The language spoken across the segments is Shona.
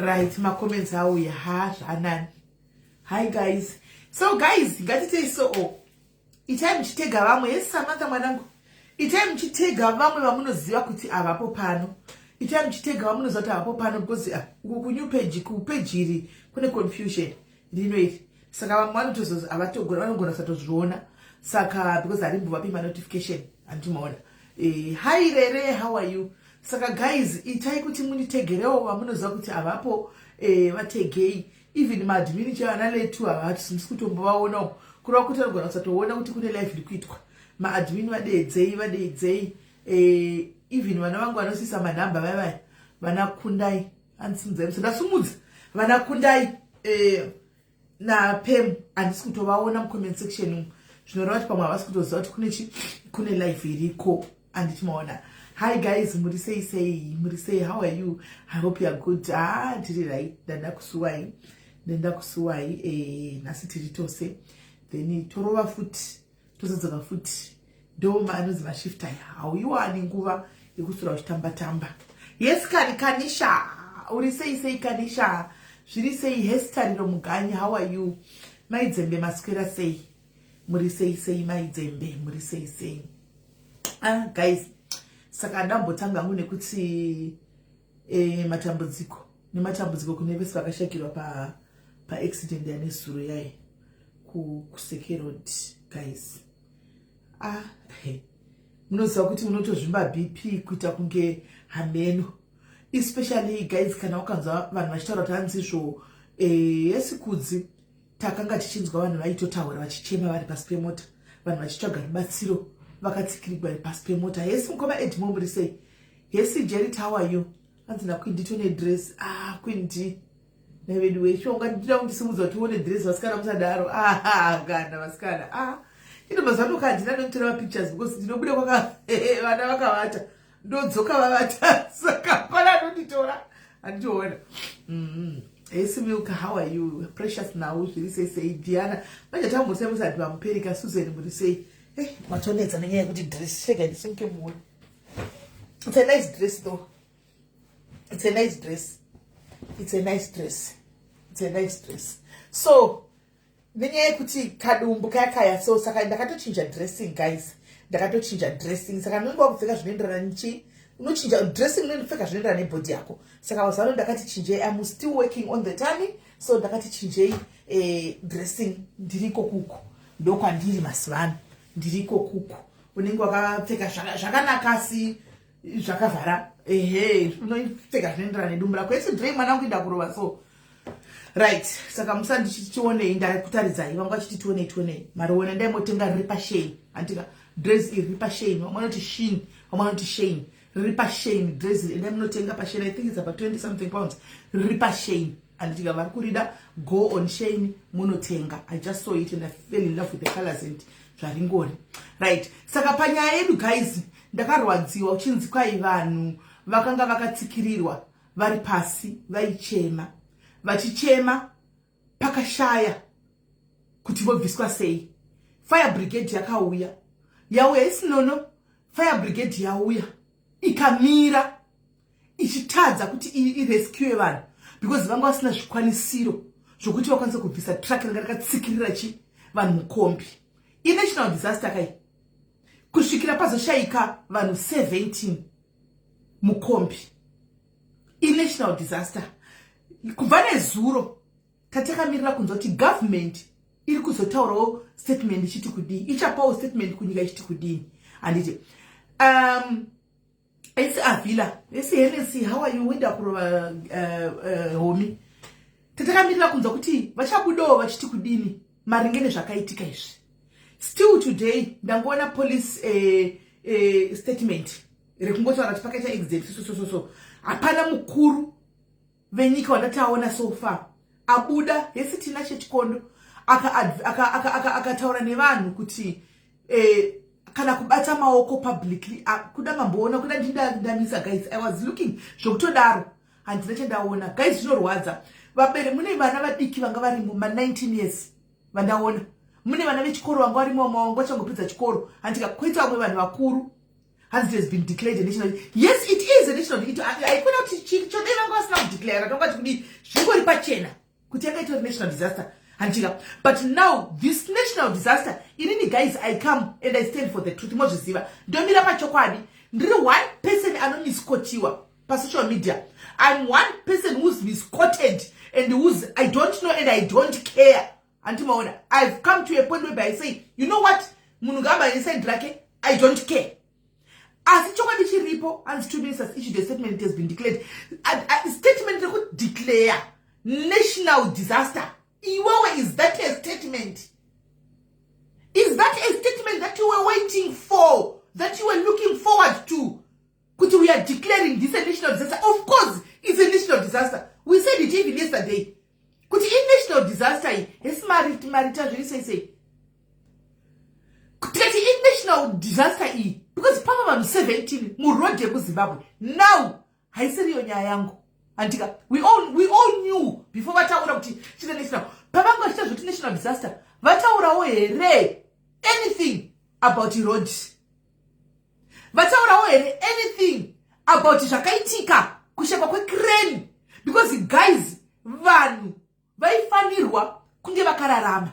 Right, macomments auya. Ha, zvanani. Hi guys. So guys, ngatitei so oh. Itai muchitega vamwe. Yes, Samantha mwanangu. Itai muchitega vamwe vamunoziva kuti avapo pano. Itai muchitega vamunoziva kuti avapo pano because uku ku new page, ku page iri kune confusion rino iri. Saka vamwe vanotozozi avatogona, vanogona kusatozviona. Saka because harimbovapi ma notification, handimaona. Hi Rere, how are you? Saka guys, itai kuti munitegerewo vamunoziva kuti avapo, vategei. Even maadmin chavana letu havati musi kutombovaonawo, kureva kuti vanogona kusatoona kuti kune live iri kuitwa. Maadmin vadeedzei, vadeedzei. Even vana vangu vanosisa manhamba vaya vaya, vana Kundai, andisimudzai musa ndasumudza vana Kundai naPem, handisi kutovaona mucomment section umu, zvinoreva kuti pamwe havasi kutoziva kuti kune chi kune live iriko, handiti maona. Hi guys, muri sei sei, muri sei? How are you? I hope you are good. Ah, ndiri right, ndanda kusuwai, ndenda kusuwai. Nhasi tiri tose, then torova futi, tozodzoka futi. Ndo anonzi mashift aya, hauiwani nguva yekuswera uchitamba tamba. Yes kani, Kanisha, uri sei sei Kanisha, zviri sei? Hestariro Muganyi, how are you? Maidzembe, maswera sei? Muri sei sei Maidzembe, muri sei sei? Ah guys, saka ndambotanga hangu nekuti matambudziko nematambudziko kune vese vakashakirwa paaccident pa yanesuro yai kuSeke Road guys. Ah, munoziva kuti munotozvimba BP kuita kunge hameno, especially guys kana ukanzwa vanhu vachitaura kuti hanzizvo yesikudzi. Takanga tichinzwa vanhu vaitotaura vachichema vari pasi pemota, vanhu vachitsvaga rubatsiro vakatsikirigwa pasi pemota. Hesi mukoma Edmo, muri sei? Hesi Jerry, how are you? Hanzi naQueen tone dress. Ah, Queen D nevedu weshonga, ndinoda kundisimudza kuti uone dress. Vasikana musadaro. Ah, kana vasikana, ah, ino mazuva ano handina nomutora mapictures because ndinobuda kwaka vana vakavata, ndodzoka vavata, saka pana anonditora handitoona. Hesi Milka, how are you? Precious now, zviri sei sei? Diana manje tambosai musati vamuperika. Susan, muri sei? Matonetsa nenyaya yekuti dress, rega ndisimuke muone. It's a nice dress though, it's a nice dress, it's a nice dress, it's a nice dress. So nenyaya yekuti kadumbu kaya kaya, so saka ndakatochinja dressing guys, ndakatochinja dressing. Saka ndinonge wakupfeka zvinoenderana nechi, unochinja dressing, unondipfeka zvinoenderana nebody yako. Saka mazuva ano ndakati chinjei. I'm still working on the tummy, so ndakati chinjei dressing. Ndiriko kuku, ndokwandiri mazuva ano, ndiriko kuku. Unenge wakapfeka zvakanaka asi zvakavhara. Ehe, unopfeka zvinoenderana nedumbu rako. Esi drei mwana kuenda kurova. So right, saka musandichiti tionei, ndakutaridzai. Vanga vachiti tionei, tionei. Mariona, ndaimotenga riri paShein, handika? Dress iri riri paShein, vamwe vanoti Shin, vamwe vanoti Shein. Riri paShein dress iri, endai munotenga paShein. I think it's about 20 something pounds. Riri paShein, handitika? Vari kurida, go on Shein munotenga. I just saw it and I fell in love with the colors and zvaringori right. Saka panyaya yedu guys, ndakarwadziwa uchinzi kwai vanhu vakanga vakatsikirirwa vari pasi, vaichema, vachichema, pakashaya kuti vobviswa sei. Fire brigade yakauya, yauya isinono. Fire brigade yauya ikamira ichitadza kuti irescue vanhu because vanga vasina zvikwanisiro zvokuti vakwanise kubvisa truck ranga rakatsikirira chi vanhu mukombi. Inational disaster kai, kusvikira pazoshayika vanhu 17 mukombi. Inational disaster. Kubva nezuro tatakamirira kunzwa kuti government iri kuzotaurawo statement ichiti kudii, ichapawo statement kunyika ichiti kudini, handiti? Esi Avila, esi Henesi, how are you? Wenda kurova homi. Tatakamirira kunzwa kuti vachabudawo vachiti kudini maringe nezvakaitika izvi. Still today ndangoona police statement rekungotaura kuti pakaita accident, so so so so. Hapana mukuru venyika wandataona so far abuda hesi tina chechikondo akataura nevanhu kuti kana kubata maoko publicly. Kuda mamboona, kuda ndindamisa. Guys, I was looking zvokutodaro, handina chandaona. Guys, zvinorwadza. Vabere mune vana vadiki vanga varimo, ma19 years vandaona. Mune vana vechikoro vanga varimo, vamwe vanga vachangopedza chikoro, handika? Kwoita vamwe vanhu vakuru. Hanzi it has been declared a national. Yes, it is a national. Haikona kuti chodai vanga vasina kudeclare, tongati kudii? Zvingori pachena kuti yanga itori national disaster, handika? But now this national disaster, inini guys, I come and I stand for the truth. Mozviziva, ndomira pachokwadi. Ndiri one person anomisquotiwa pasocial media. I'm one person who's misquoted and who's, I don't know and I don't care, handimaona? I've come to a point whereby I say, "You know what? Munhu ngaamba neside rake, I don't care." Asi chokwadi chiripo. Hanzi two ministers issued a statement, it has been declared. A statement rekudeclare national disaster, iwewe, is that a statement? Is that a statement that you were waiting for, that you were looking forward to, kuti we are declaring this a national disaster? Of course it's a national disaster. We said it even yesterday kuti inational disaster iyi. Hesi marita, zviri sei sei? Tikati inational disaster iyi because pava vanhu 17 murodhi yekuZimbabwe. Now haisiriyo nyaya yangu, handika? We all knew before vataura kuti chine national. Pavanga vachiita zvoti national disaster, vataurawo here anything about road? Vataurawo here anything about zvakaitika, kushekwa kwecrane? Because guys, vanhu vaifanirwa kunge vakararama.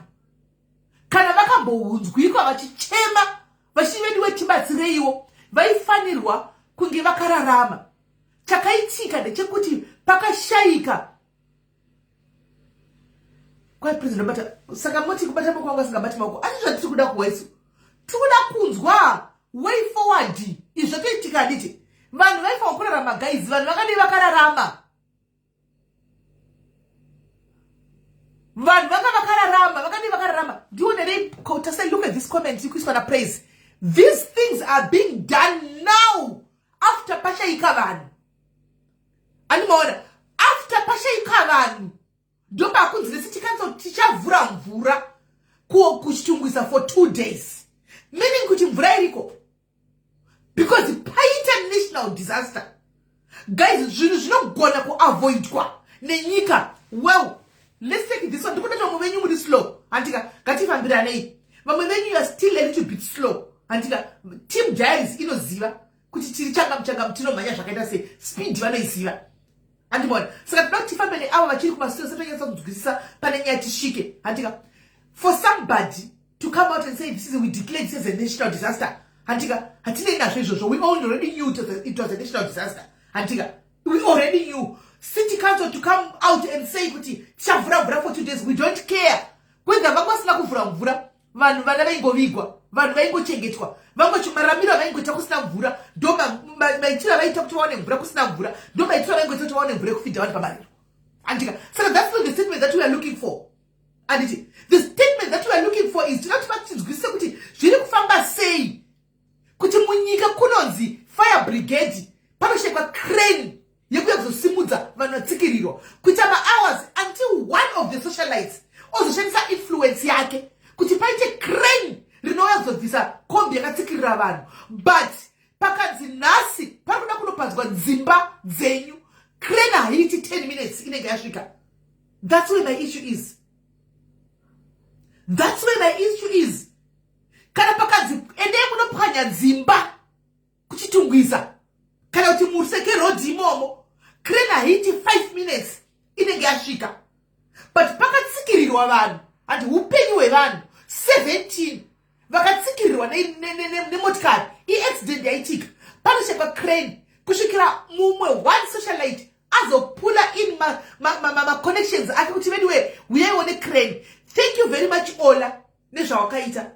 Kana vakambounzwikwa vachichema vachivediwe, tibatsireiwo, vaifanirwa kunge vakararama. Chakaitika ndechekuti pakashayika kwai president bata. Saka moti kubata maoko vangu asingabati maoko, asi zvatiri kuda kuwesu, tiri kuda kunzwa way forward. Izvi zvatoitika, handiti? Vanhu vaifanwa kurarama guys. Vanhu vakadii vakararama? Vanhu vanga vakararama, vakadii vakararama? Ndionerei, tasai. Look at this comment ikuiswa naPraise: "These things are being done now after pashayika vanhu." Andimaona, after pashayika vanhu ndopakunzi necity council tichavhura mvura kuChitungwiza for 2 days, meaning kuti mvura iriko because paita national disaster. Guys, zvinhu zvinogona kuavoidwa nenyika. Well, let's take this one. Ndikuda vamwe venyu muri slow, handika? Ngatifambiranei. Vamwe venyu, you are still a little bit slow, handika? Team Diaries inoziva kuti tiri changamu changamu, tinomhanya zvakaita sei, speed vanoiziva, andimona? Saka toda kuti tifambe neavo vachiri kumasure, setonyatsa kunzwisisa pane nyaya tisvike, handika? For somebody to come out and say this is, we declare this as a national disaster, handika? Hatinei nazvo izvozvo. We already knew it was a national disaster, handika? We already knew. City council to come out and say kuti tichavhura mvura for 2 days, we don't care whether vanga vasina kuvhura mvura. Vanhu vana vaingovigwa, vanhu vaingochengetwa, vangochimaramiro avaingoita kusina mvura. Ndo maitiro avaita kuti vaone mvura kusina mvura, ndo maitiro avaingoita kuti vaone mvura yekufidha vanhu pamariro, handika? Saka that's not the statement that we are looking for, anditi? The statement that we are looking for is tinoda kuti vatinzwisise kuti zviri kufamba sei kuti munyika kunonzi fire brigade panoshekwa crane yekuya kuzosimudza vanhu vatsikirirwa, kuita mahours until one of the socialites ozoshandisa influence yake kuti paite crane rinouya kuzobvisa kombi yakatsikirira vanhu. But pakanzi nhasi pari kuda kunopadzwa dzimba dzenyu, crane haiiti 10 minutes, inenge yasvika. That's where my issue is. That's where my issue is. Kana pakanzi endei munopwanya dzimba kuChitungwiza kana kuti muSeke Road imomo, crane haiiti 5 minutes, inenge yasvika. But pakatsikirirwa vanhu, handi upenyu hwevanhu 17 vakatsikirirwa nemotikari, iaccident yaitika, panoshekwa crane kusvikira mumwe one socialite azopula in maconnections ake kuti vediwe uyaiwo necrane. Thank you very much, Ola, nezvawakaita.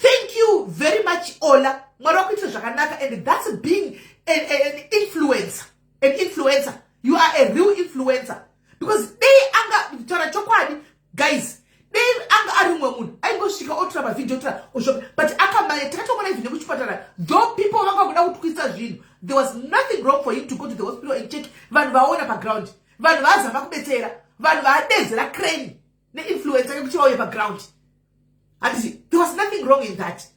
Thank you very much, Ola. Mwari wakuitira zvakanaka. And that's being an influencer. An influencer, you are a real influencer, because dei anga taura chokwadi guys, dei anga ari mumwe munhu. Akangosvika otora mavhidhiyo otora ozvopa, but akamanya. Takatoona even nekuchipatara, though people vanga kuda kutwisa zvinhu, there was nothing wrong for him to go to the hospital and check vanhu vaona paground, vanhu vaazama kubetsera, vanhu vaadedzera crane neinfluence yake kuti vauye paground, handiti? There was nothing wrong in that.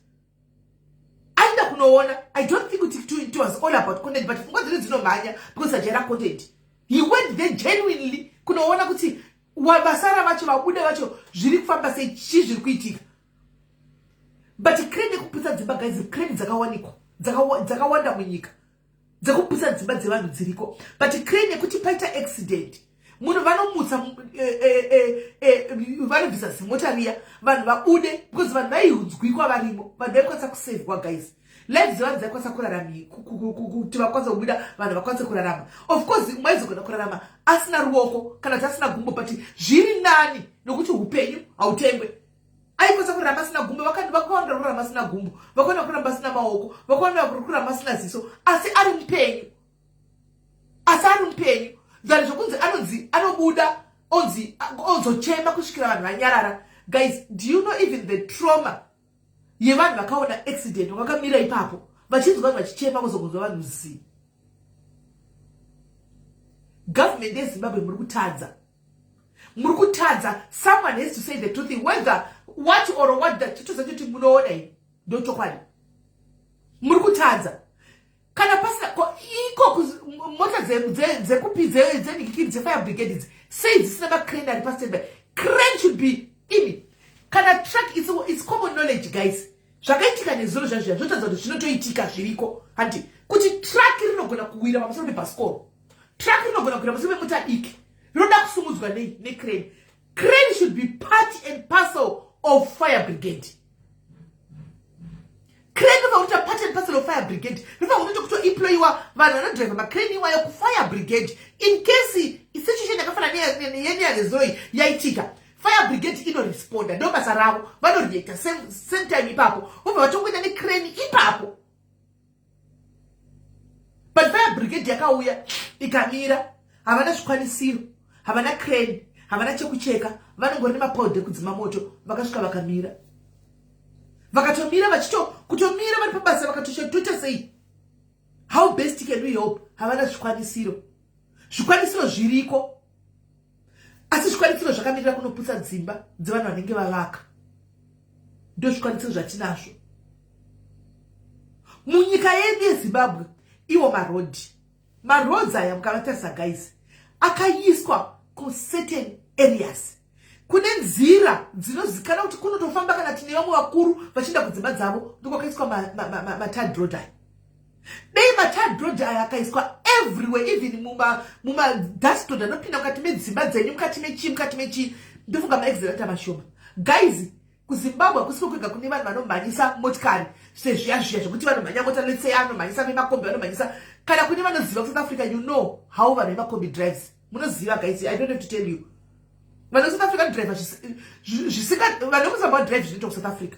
Aenda kunoona. I don't think kuti it was all about content, but pfungwa dzedu dzinomhanya because ajaira content. He went there genuinely kunoona kuti vasara vacho, vabuda vacho, zviri kufamba sei, chii zviri kuitika. But crane yekuputsa dzimba, guys, crane dzakawanikwa dzakawanda munyika dzekuputsa dzimba dzevanhu dziriko, but crane yekuti paita accident, munhu vanomutsa, vanobvisa zimota riya, vanhu vabude, because vanhu vainzwikwa varimo, vanhu vaikwanisa kusevhwa. Guys, life dzevanhu dzaikwanisa kurarama, kuti vakwanise kubuda, vanhu vakwanise kurarama. Of course maizogona kurarama asina ruoko kana kuti asina gumbo, but zviri nani nokuti upenyu hautengwe. Aikwanisa kurarama asina gumbo, vakawanda kurarama asina gumbo, vakawanda kurarama asina maoko, vakawanda kurarama asina ziso, asi ari mupenyu, asi ari mupenyu, than zvokunzi anonzi anobuda, onzi ozochema kusvikira vanhu vanyarara. Guys, do you know even the trauma yevanhu vakaona accident, vakakamira ipapo vachinzwa vanhu vachichema, vozongonzwa vanhu zi? Government yeZimbabwe, muri kutadza, muri kutadza. Someone has to say the truth, whether what or what. Chitoza choti munoona ini ndo chokwadi, muri kutadza. Kana pasina iko mota dzekupi, dzenhikikiri, dzefire brigade idzi, sei dzisina macrane ari pastandby? Crane should be imi kana truck. It's common knowledge, guys. Zvakaitika nezuro zvazviya zvotadza kuti zvinotoitika, zviriko, handi kuti truck rinogona kuwira pamusoro pebhasikoro, truck rinogona kuwira pamusoro pemota diki, rinoda kusumudzwa nei? Necrane. Crane should be part and parcel of fire brigade. Crane inofanira kuita part and parcel of fire brigade. Rinofanira kutoita kutoemployiwa vanhu vanodhiraivha macrane iwayo kufire brigade in case situation yakafanana neyanezoi yaitika. Fire brigade inoresponda, ndo basa ravo, vanoreacta same time ipapo, vobva vatongoenda necrane ipapo. But fire brigade yakauya ikamira, havana zvikwanisiro, havana crane, havana chekucheka, vanongori nemapaudhe ekudzima moto. Vakasvika vakamira, vakatomira vachito kutomira vari pabasa, vakatotoita sei? How best can we help? Havana zvikwanisiro. Zvikwanisiro zviriko, asi zvikwanisiro zvakamirira kunoputsa dzimba dzevanhu vanenge vavaka. Ndo zvikwanisiro zvatinazvo munyika yedu yeZimbabwe. Iwo marodhi, maroads aya mukavatarisa, guys, akaiswa kucertain areas, kune nzira dzinozikanwa kuti kunotofamba kana tine vamwe vakuru vachienda kudzimba dzavo, ndokwakaiswa matarred road aya. Dei matarred road aya akaiswa everywhere, even mumadust road anopinda mukati medzimba dzenyu, mukati mechii, mukati mechii, ndofunga maaccident mashoma. Guys, kuZimbabwe hakusiko kwega kune vanhu vanomhanyisa motikari sezviya zviya zvokuti vanomhanya mota. Let's say anomhanyisa vemakombi, vanomhanyisa, kana kune vanoziva kuSouth Africa, you know how vanhu vemakombi drives. Munoziva, guys, I don't have to tell you. Vanhu veSouth Africa vanodriva zvisinga, vanhu vekuZimbabwe drive zvinoitwa kuSouth Africa.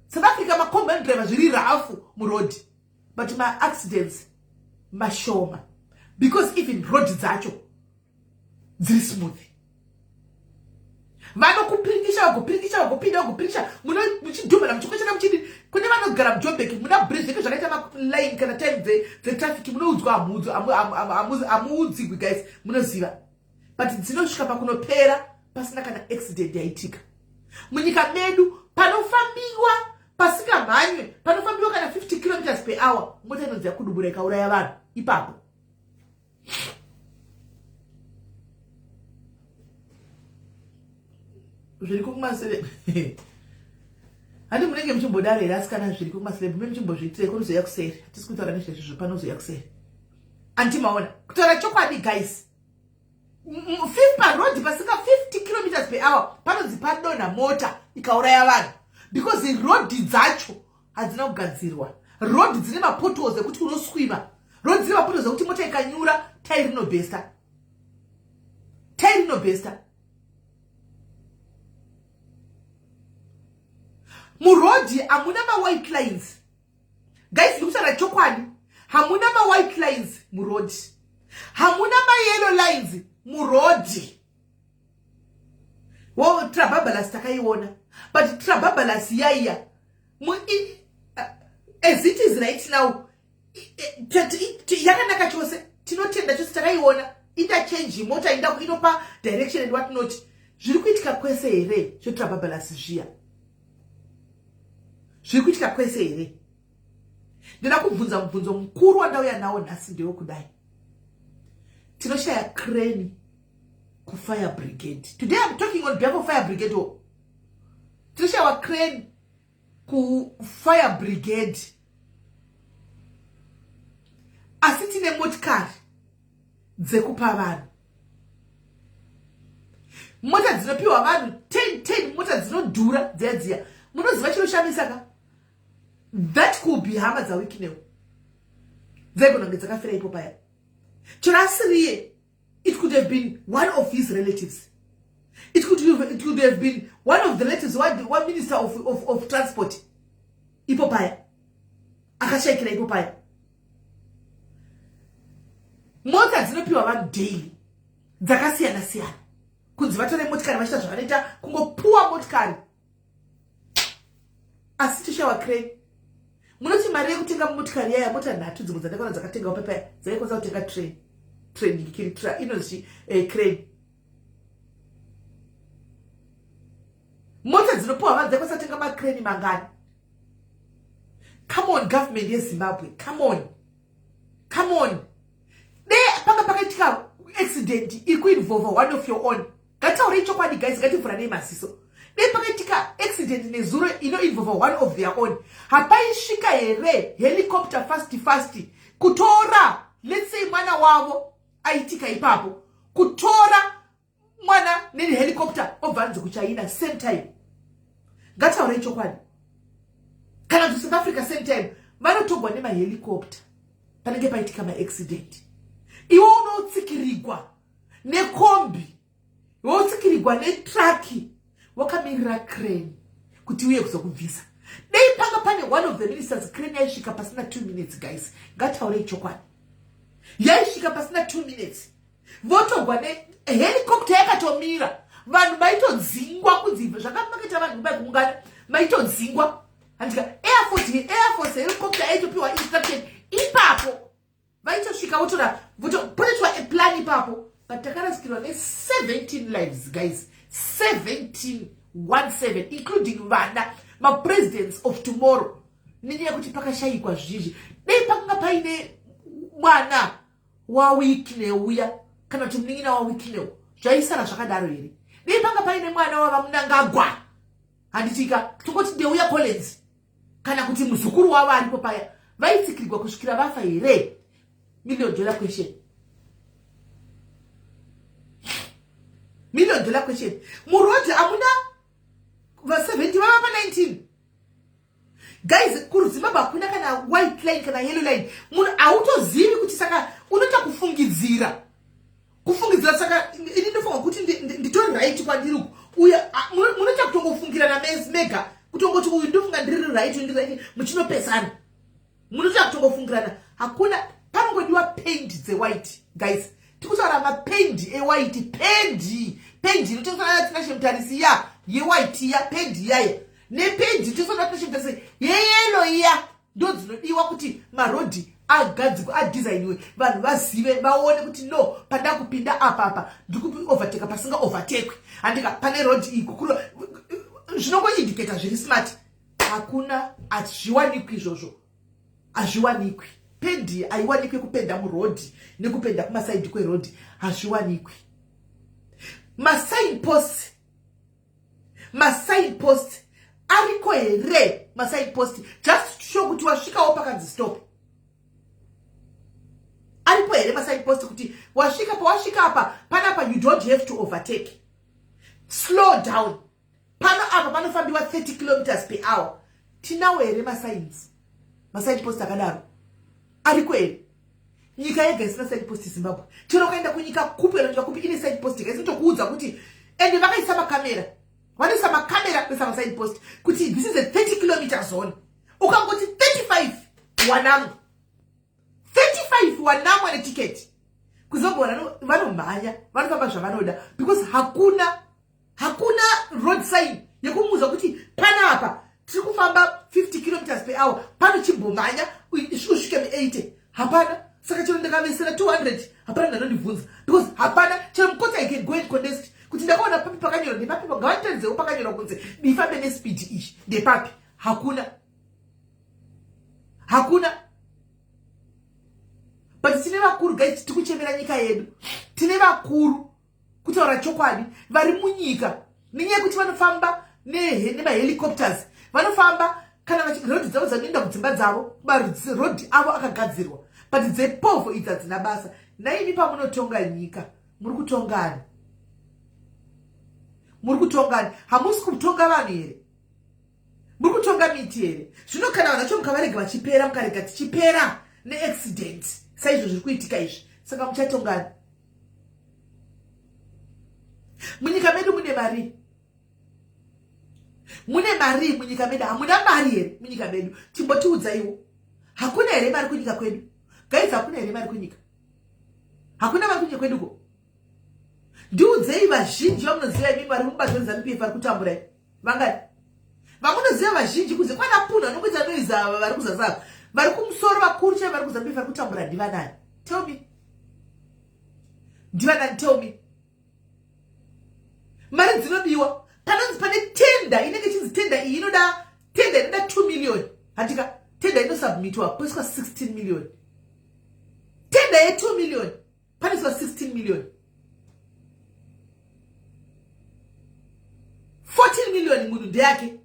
South Africa makombi anodriva zviri rough murodhi, but maaccidents mashoma because even road dzacho dziri smooth. Vanokupirikisha, vagopirikisha, vagopinda, vagopirikisha, muchidhumana, muchikwechana, muchidi. Kune vanogara muJobek, muna bridge zvenge zvakaita maline, kana time dzetraffic munoudzwa, hamuudzigwi, guys, munoziva. But dzinosvika pakunopera pasina kana accident yaitika. Munyika medu panofambiwa pasingamhanywe, panofambiwa kana 50 kilometers per hour, mota inonzi yakudubura ikauraya vanhu ipapo. Zviriko kumaceleb, handi munenge muchimbodaro here? Asi kana zviriko kumaceleb, mune muchimbozviitirei? Kunozoya kuseri, hatisi kutaura nezvezvizvo, panozoya kuseri. Anti maona, kutaura chokwadi, guys, paroad pasinga 50 kilometers per hour panonzi padonha mota ikauraya vanhu because rodhi dzacho hadzina kugadzirwa. Rodhi dzine mapotholes ekuti unoswima, rodhi dzine mapotholes ekuti mota ikanyura, tai rinobhesta, tai rinobhesta. Murodhi hamuna mawhite lines, guys, ndikutaura chokwadi. Hamuna mawhite lines murodhi, hamuna mayellow lines murodhi. Wo Trabablas takaiona. But Trababalas yaiya, as it is right now, yakanaka chose, tinotenda chose, takaiona interchange mota inda inopa direction and what not. Zviri kuitika kwese here zveTrababalas zviya? Zviri kuitika kwese here? Ndinoda kubvunza mubvunzo mukuru wandauya nawo nhasi ndewekudai: tinoshaya crane kufire brigade. Today I'm talking on behalf of fire brigade. O tinoshayiwa crane kufire brigade, asi tine motikari dzekupa vanhu, mota dzinopiwa vanhu 10 10, mota dzinodhura dziya dziya. Munoziva chinoshamisa ka? That could be hama dzaWicknell dzaigona kunge dzakafira ipo paya. Chero asiriye, it could have been one of his relatives, it could have been one of the relatives one minister of transport ipo paya akashayikira ipo paya. Mota dzinopiwa vanhu daily dzakasiyana siyana, kunzi vatore motikari vachiita zvavanoita, kungopuwa motikari, asi toshawa crane. Munoti mari yekutenga motikari yaya, mota nhatu dzimwe dzandakaona dzakatengawo pepaya, dzaikwanisa kutenga train inonzi crane? Mota dzinopiwa vanhu dzaikwanisa kutenga macrane mangani? Come on, government yeZimbabwe, come on, come on. De panga pakaitika accident iri kuinvolva one of your own, ngataurei chokwadi guys, ngativhuranei maziso. Dei pakaitika accident nezuro inoinvolva one of their own, hapaisvika here helicopter fast fast kutora, let's say, mwana wavo aitika ipapo, kutora mwana nehelicopter obva anzi kuChina same time? Ngataurei chokwadi. Kana kuti South Africa same time. Vanotogwa nemahelicopter panenge paitika maaccident. Iwe unotsikirigwa nekombi, wotsikirigwa netraki, wakamirira crane kuti uye kuzokubvisa. Dei panga pane one of the ministers, crane yaisvika pasina 2 minutes. Guys, ngataurei chokwadi, yaisvika pasina 2 minutes, votogwa nehelicopter yakatomira. Vanhu vaitodzingwa kunzi zvakamakaita vanhu vai kuungana, maitodzingwa handika. Air Force helicopter yaitopiwa instruction ipapo, vaitosvika votora, potoitwa plan ipapo. But takarasikirwa ne17 lives, guys, 17, 17, including vana, mapresidents of tomorrow, nenyaya yekuti pakashayikwa zvizhinji. Dei pakanga paine mwana waWicknell uya kana kuti munin'ina waWicknell, zvaisara zvakadaro here? Dei panga paine mwana wava Munangagwa, handitika, tongoti ndeuya Collins, kana kuti muzukuru wavo aripo paya, vaitsikirwa kusvikira vafa here? Million dollar question, million dollar question. Murodhi hamuna va70 vava pa19, guys. KuZimbabwe hakuna kana white line kana yellow line. Munhu hautozivi kuti, saka unoita kufungidzira, kufungidzira. Saka ini ndofunga kuti nditori right kwandiri uku, uye munoita kutongofungirana mega, kutongoti uyu ndofunga ndiri right, uyu ndiri right, muchinopesana, munoita kutongofungirana. Hakuna, panongodiwa pendi dzewhite, guys. Tikutaura mapendi ewhite, pendi inotengeswa Tinashe Mutarisi iya yewhite iya, pendi iyaya, nependi inotengeswa Tinashe Mutarisi yeyellow iya, ndo dzinodiwa kuti marodhi agadzikwe, adhizainiwe, vanhu vazive, vaone kuti no, panda kupinda apa, apa ndiri kuoverteka pasinga overtekwi, handika, pane rodhi iyi kukuru, zvinongoindicata zviri smart. Hakuna, hazviwanikwi izvozvo, hazviwanikwi. Pendi haiwanikwi kupenda murodhi nekupenda kumasaidhi kwerodhi, hazviwanikwi. Masign post, masign post ariko here? Masign post just to show kuti wasvikawo pakanzi stop, aripo here masign post kuti wasvika pawasvika apa, panapa you don't have to overtake, slow down, pano apa panofambiwa 30 kilometers per hour? Tinawo here masigns, masign post akadaro ariko here? Nyika yega isina sign post, Zimbabwe. Chero ukaenda kunyika kupi, kana nyika kupi ine sign post kaisinotokuudza kuti, ende vakaisa makamera, vanoisa makamera kuisa masign post kuti this is a 30 kilometer zone. Ukangoti 35, wanamwa 35, wanamwa netiketi. KuZimbabwe vanomhanya, vanofamba zvavanoda because hakuna road sign. Yekumuudza kuti panapa tiri kufamba 50 kilometers per hour, pano chimbomhanya usvike mu80. Hapana. Saka chero ndakavesera 200, hapana ndanondibvunza, because hapana. Chero mukoti, I can go and contest kuti ndakaona papi pakanyorwa, ndepapi? Ngavanditaridzewo pakanyorwa kunze ndifambe nespeed iyi, ndepapi? Hakuna, hakuna. But tine vakuru, guys. Tiri kuchemera nyika yedu. Tine vakuru, kutaura chokwadi, vari munyika, nenyaya yekuti vanofamba nemahelicopters, vanofamba kana rodhi dzavo dzanoenda kudzimba dzavo, marodhi avo akagadzirwa, but dzepovho idzi hadzina basa. Naimi pamunotonga nyika, muri kutongani? Muri kutongani? Hamusi kutonga vanhu here? Muri kutonga miti here? Zvino kana vanhu vacho mukavarega vachipera, mukarega tichipera neaccident saizvo zviri kuitika izvi, saka muchatongani? Munyika medu mune mari? Mune mari munyika medu? Hamuna mari here munyika medu? Chimbotiudzaiwo, hakuna here mari kunyika kwedu, guys? Hakuna here mari kunyika? Hakuna mari kunyika kweduko? Ndiudzei, vazhinji vamunoziva imimi vari mubato reZANU PF vari kutamburai vangani vamunoziva? Vazhinji kunze kwana punhu vanongoita noise ava, vari kuzasi ava, vari kumusoro, vakuru chaivo, vari kuZANU PF vari kutambura ndivanani? Tell me, ndivanani? Tell me. Mari dzinodiwa, panonzi pane tender inenge ichinzi tender iyi inoda, tender inoda 2 million, handika? Tender inosubmitwa, poiswa 16 million. Tender ye2 million, panoiswa 16 million, 14 million munhu ndeyake,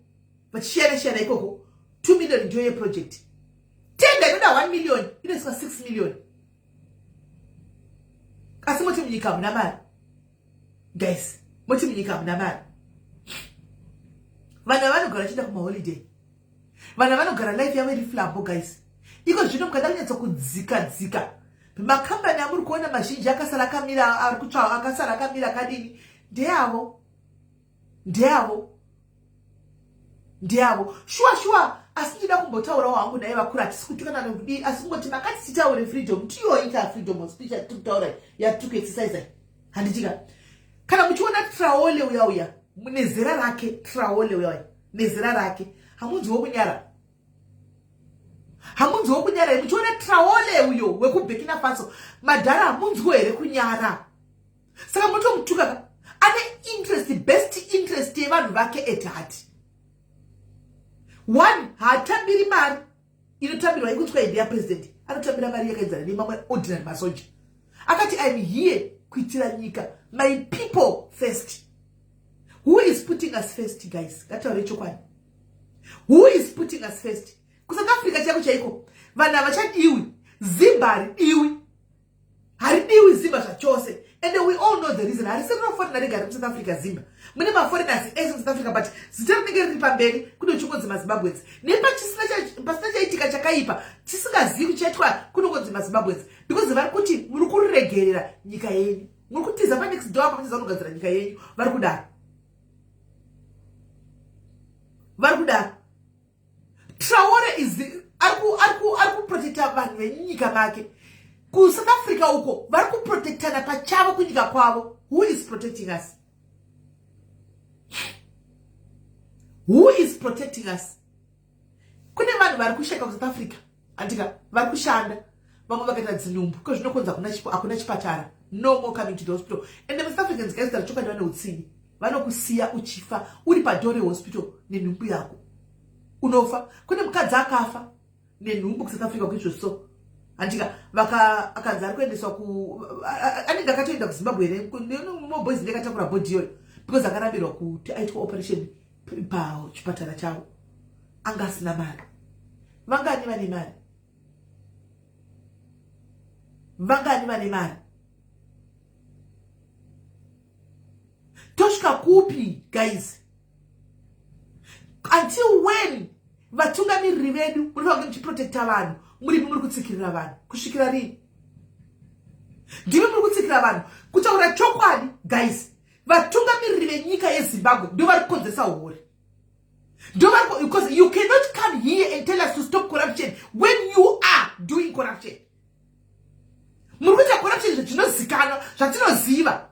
vachishiyana shiyana ikoko. 2 million ndiyo yeproject. Tender inoda 1 million, inoiswa 6 million. Asi moti munyika hamuna mari, guys. Moti munyika hamuna mari. Vanhu vanogara vachienda kumaholiday, vanhu vanogara life yavo iri flambo, guys. Iko zvino mukada kunyatsokudzika dzika, makambani amuri kuona mazhinji akasara akamira, ari kutsva, akasara akamira akadini, ndeavo, ndeavo, ndeavo, shuwa shuwa. Asi ndida kumbotaurawo hangu naye vakuru. Hatisi kutukana nekudii, asi kungoti makati titaure freedom, tiyoita freedom of speech yatiri kutaura, yatiri kuexercisa, handitika? Kana muchiona Traore uya uya nezera rake, Traore uya uya nezera rake, hamunziwo kunyara? Hamunziwo kunyara? Muchiona Traore uyo wekuBurkina Faso, madhara, hamunziwo here kunyara? Saka mutomutuka ka. Ane interest, best interest yevanhu vake at heart. One, haatambiri mari inotambirwa ikutswa indi yapresident. Anotambira mari yakaenzana nemamwe ordinary masoja. Akati, "I'm here kuitira nyika, my people first." Who is putting us first, guys? Ngataure chokwadi, who is putting us first? KuSouth Africa chaiko chaiko, vanhu havachadiwi. Zimba haridiwi, haridiwi zimba zvachose, and we all know the reason. Harisi rinoforeigner rega riri muSouth Africa. Zimba mune maforeigners ese muSouth Africa, but zita rinenge riri pamberi kune chingonzi maZimbabweans. Nepasina chaitika chakaipa tisingazivi kuchaitwa, kunongonzi maZimbabweans, because vari kuti muri kuregerera nyika yenyu, muri kutiza panext door apa, muchiza kunogadzira nyika yenyu. Vari kudaro, vari kudaro. Traore is ari kuprotecta vanhu venyika make. KuSouth Africa uko vari kuprotectana pachavo kunyika kwavo. Who is protecting us? Who is protecting us? Kune vanhu vari kusheka kuSouth Africa, andika? Vari kushanda, vamwe vakaita dzinumbu ko zvinokonza hakuna chipatara, no more coming to the hospital. And the South Africans, guys, tari chokwadi, vane utsinye. Vanokusiya uchifa uri padoor rehospital nenhumbu yako, unofa. Kune mukadzi akafa nenhumbu kuSouth Africa kuizvo, handika? Akanzi ari kuendeswa ku, anenge akatoenda kuZimbabwe here, moboys ndekatakura body iyoyo, because akarambirwa kuti aitwa operation pachipatara chavo, anga asina mari. Vangani vane mari? Vangani vane mari? Tosvika kupi, guys? Until when vatungamiriri vedu munofanira kunge muchiprotecta vanhu, muripi muri kutsikirira vanhu? Kusvikira rini ndimi muri kutsikira vanhu? Kutaura chokwadi, guys, vatungamiriri venyika yeZimbabwe ndo vari kukonzeresa uhori, ndo vari, because you cannot come here and tell us to stop corruption when you are doing corruption. Muri kuita corruption zvinozikanwa, zvatinoziva.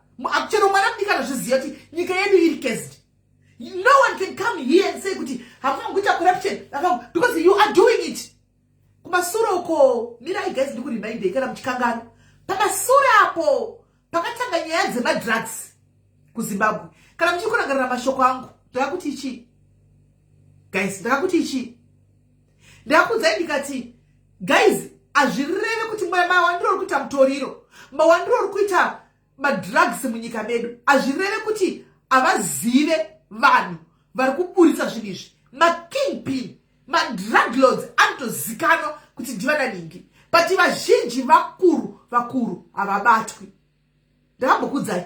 Chero mwana mudiki anozviziva kuti nyika yedu iri cursed. No one. can come here and say kuti hamufangi kuita corruption, because you are doing it kumasure uko. Mirai guys, ndikuremindei kana muchikangana. Pamasure apo pakatanga nyaya dzemadrugs kuZimbabwe, kana muchiri kurangarira mashoko angu, ndakakuti ichi, guys, ndakakuti ichi, ndakakuudzai ndikati, guys, hazvireve kuti mawandiro uri kuita mutoriro, mawandiro uri kuita madrugs munyika medu, hazvireve kuti havazive vanhu vari kuburitsa zvinhu izvi. Makingpin, madrug lords anotozikanwa kuti ndivananingi, but vazhinji vakuru vakuru havabatwi. Ndakambokudzai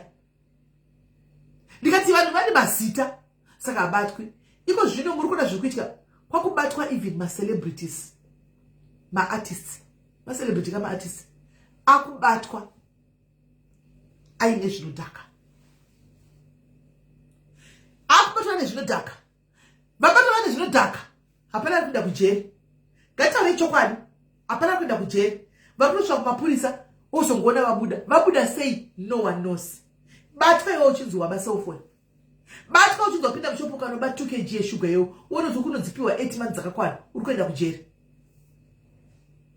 ndikati vanhu vane mazita, saka habatwi. Iko zvino muri kuona zviri kuitika, kwakubatwa even macelebrities, maartists, macelebrity kamaartists akubatwa aine zvinodhaka, akubatwa nezvinodhaka. Vabatwa vane zvinodhaka, hapana ari kuenda kujeri. Ngatitaurei chokwadi, hapana ari kuenda kujeri. Vari kunosvika kumapurisa, ozongoona vabuda. Vabuda sei? No one knows. Batwa iwe uchinzi waba cellphone, batwa uchinzi wapinda mushopo ukanoba 2 kg yeshuga iwo, uone kuti kunodzipiwa 8 months dzakakwana, uri kuenda kujeri.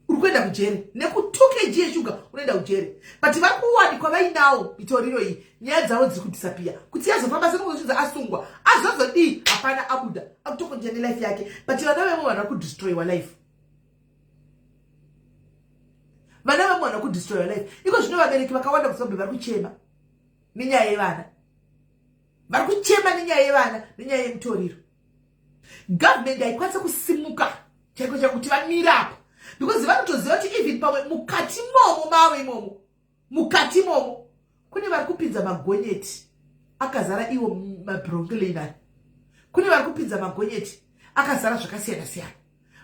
Uri kuenda kujeri neku 2 kg yeshuga, unoenda kujeri. But vari kuwanikwa vainawo mitoriro iyi, nyaya dzavo dziri kudisappear. Kuti yazofamba sekunozvinzi asungwa, azozodii? Hapana, abuda, akutokonja nelife yake. But vana vemo vanhu vari kudestroyiwa life, vana vemo vanhu vari kudestroyiwa life. Iko zvino vabereki vakawanda kuZimbabwe vari kuchema nenyaya yevana, vari kuchema nenyaya yevana, nenyaya yemutoriro. Government haikwanisa kusimuka chaiko chaiko kuti vamire apa, because vanotoziva kuti even pamwe mukati momo mavo imomo, mukati momo kune vari kupinza magonyeti akazara iwo mabronglin, kune vari kupinza magonyeti akazara zvakasiyana siyana.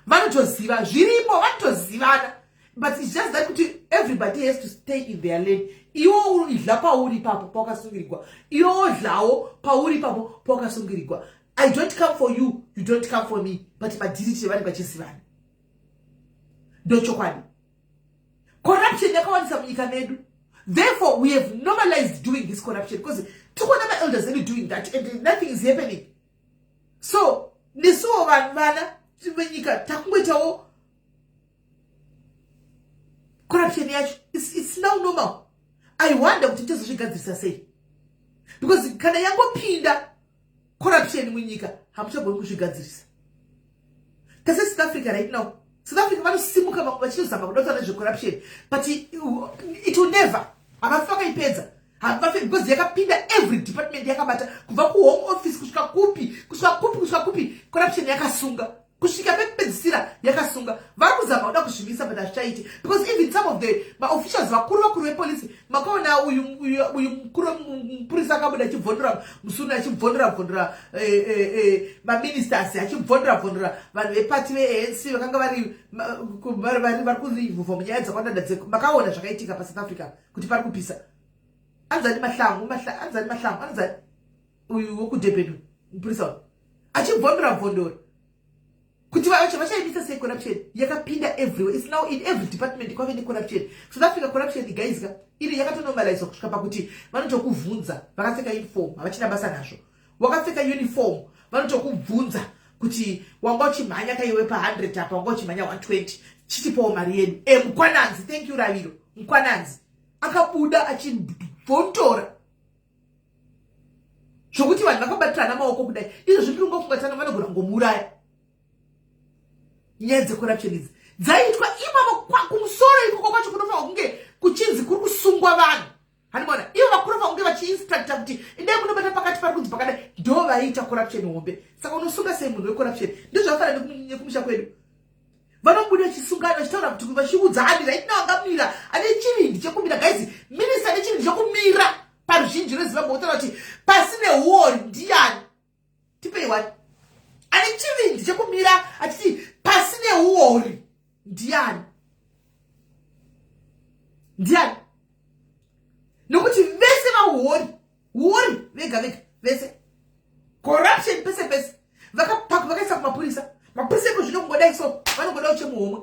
Vanotoziva zvirimo, vanotozivana, but it's just that kuti everybody has to stay in their lane. Iwo idla pauri ipapo pawakasungirirwa, iwo odlawo pauri ipapo pawakasungirirwa. I don't come for you, you don't come for me, but madhiriti vanenge vachizivana. Ndochokwadi, corruption yakawandisa munyika medu. Therefore we have normalized doing this corruption, because tikuona maelders edu doing that and nothing is happening. So nesuwo vanhu, vana venyika, takungoitawo corruption yacho. It's now normal. I wonder kuti tichazozvigadzirisa sei, because kana yangopinda corruption munyika, hamuchagoni kuzvigadzirisa. Tase South Africa right now, South Africa vanosimuka vamwe vachizama kuda kutaura nezvecorruption, but it will never, havafi vakaipedza, havafi, because yakapinda every department, yakabata kubva kuHome Office kusvika kupi, kusvika kupi, kusvika kupi. Corruption yakasunga kusvika pekupedzisira, yakasunga. Vari kuzama kuda kuzvimisa, but hazvichaiti, because even some of the maofficials, vakuru vakuru vepolisi, makaona uyu mukuru mupurisa akabuda achibvondora musunu, achibvondora bvondora maministers, achibvondora bvondora vanhu vepati veANC vakanga vari kuinvolva munyaya dzakawanda. Makaona zvakaitika paSouth Africa kuti pari kupisa. Anzani Mahlangu, anzani Mahlangu, anzani uyu wekuDurban, mupurisa uyu achibvondora bvondora kuti vachaimisa sei corruption yakapinda everywhere. It's now in every department, kwave necorruption. South Africa corruption, guys, ka iri yakatonormalizwa kusvika pakuti vanotokubvunza vakapfeka uniform, havachina basa nazvo. Wakapfeka uniform, vanotokubvunza kuti wanga uchimhanya kaiwe pa100 apa, wanga uchimhanya 120, chitipawo mari yedu. Mukwananzi, thank you Raviro. Mukwananzi akabuda achibvontora zvokuti vanhu vakabatirana maoko kudai. Izvo zvindiri kungofungatana, vanogona kungomuuraya. Nyaya dzecorruption idzi dzaiitwa ipavo kumusoro ikoko kwacho kunofanwa kunge kuchinzi kuri kusungwa vanhu, handimaona? Ivo vakunofanwa kunge vachiinstructa kuti indai munobata pakati pari kunzi pakadai. Ndo vaiita corruption hombe. Saka unosunga sei munhu wecorruption? Ndozvakafanana nekumusha kwedu, vanobuda vachisungana, vachitaura kuti vachiudza ani right now angamira, ane chivindi chekumira. Guys, minista ane chivindi chekumira paruzhinji rweZimbabwe kutaura kuti pasi neuori ndiani? Tipei wani ane chivindi chekumira achiti pasi neuori? Ndiani? Ndiani? Nokuti vese vauori, uori vega vega, vese corruption pese pese. Vakaisa kumapurisa, mapurisa iko zvino kungodai so vanongoda uchemuhomwe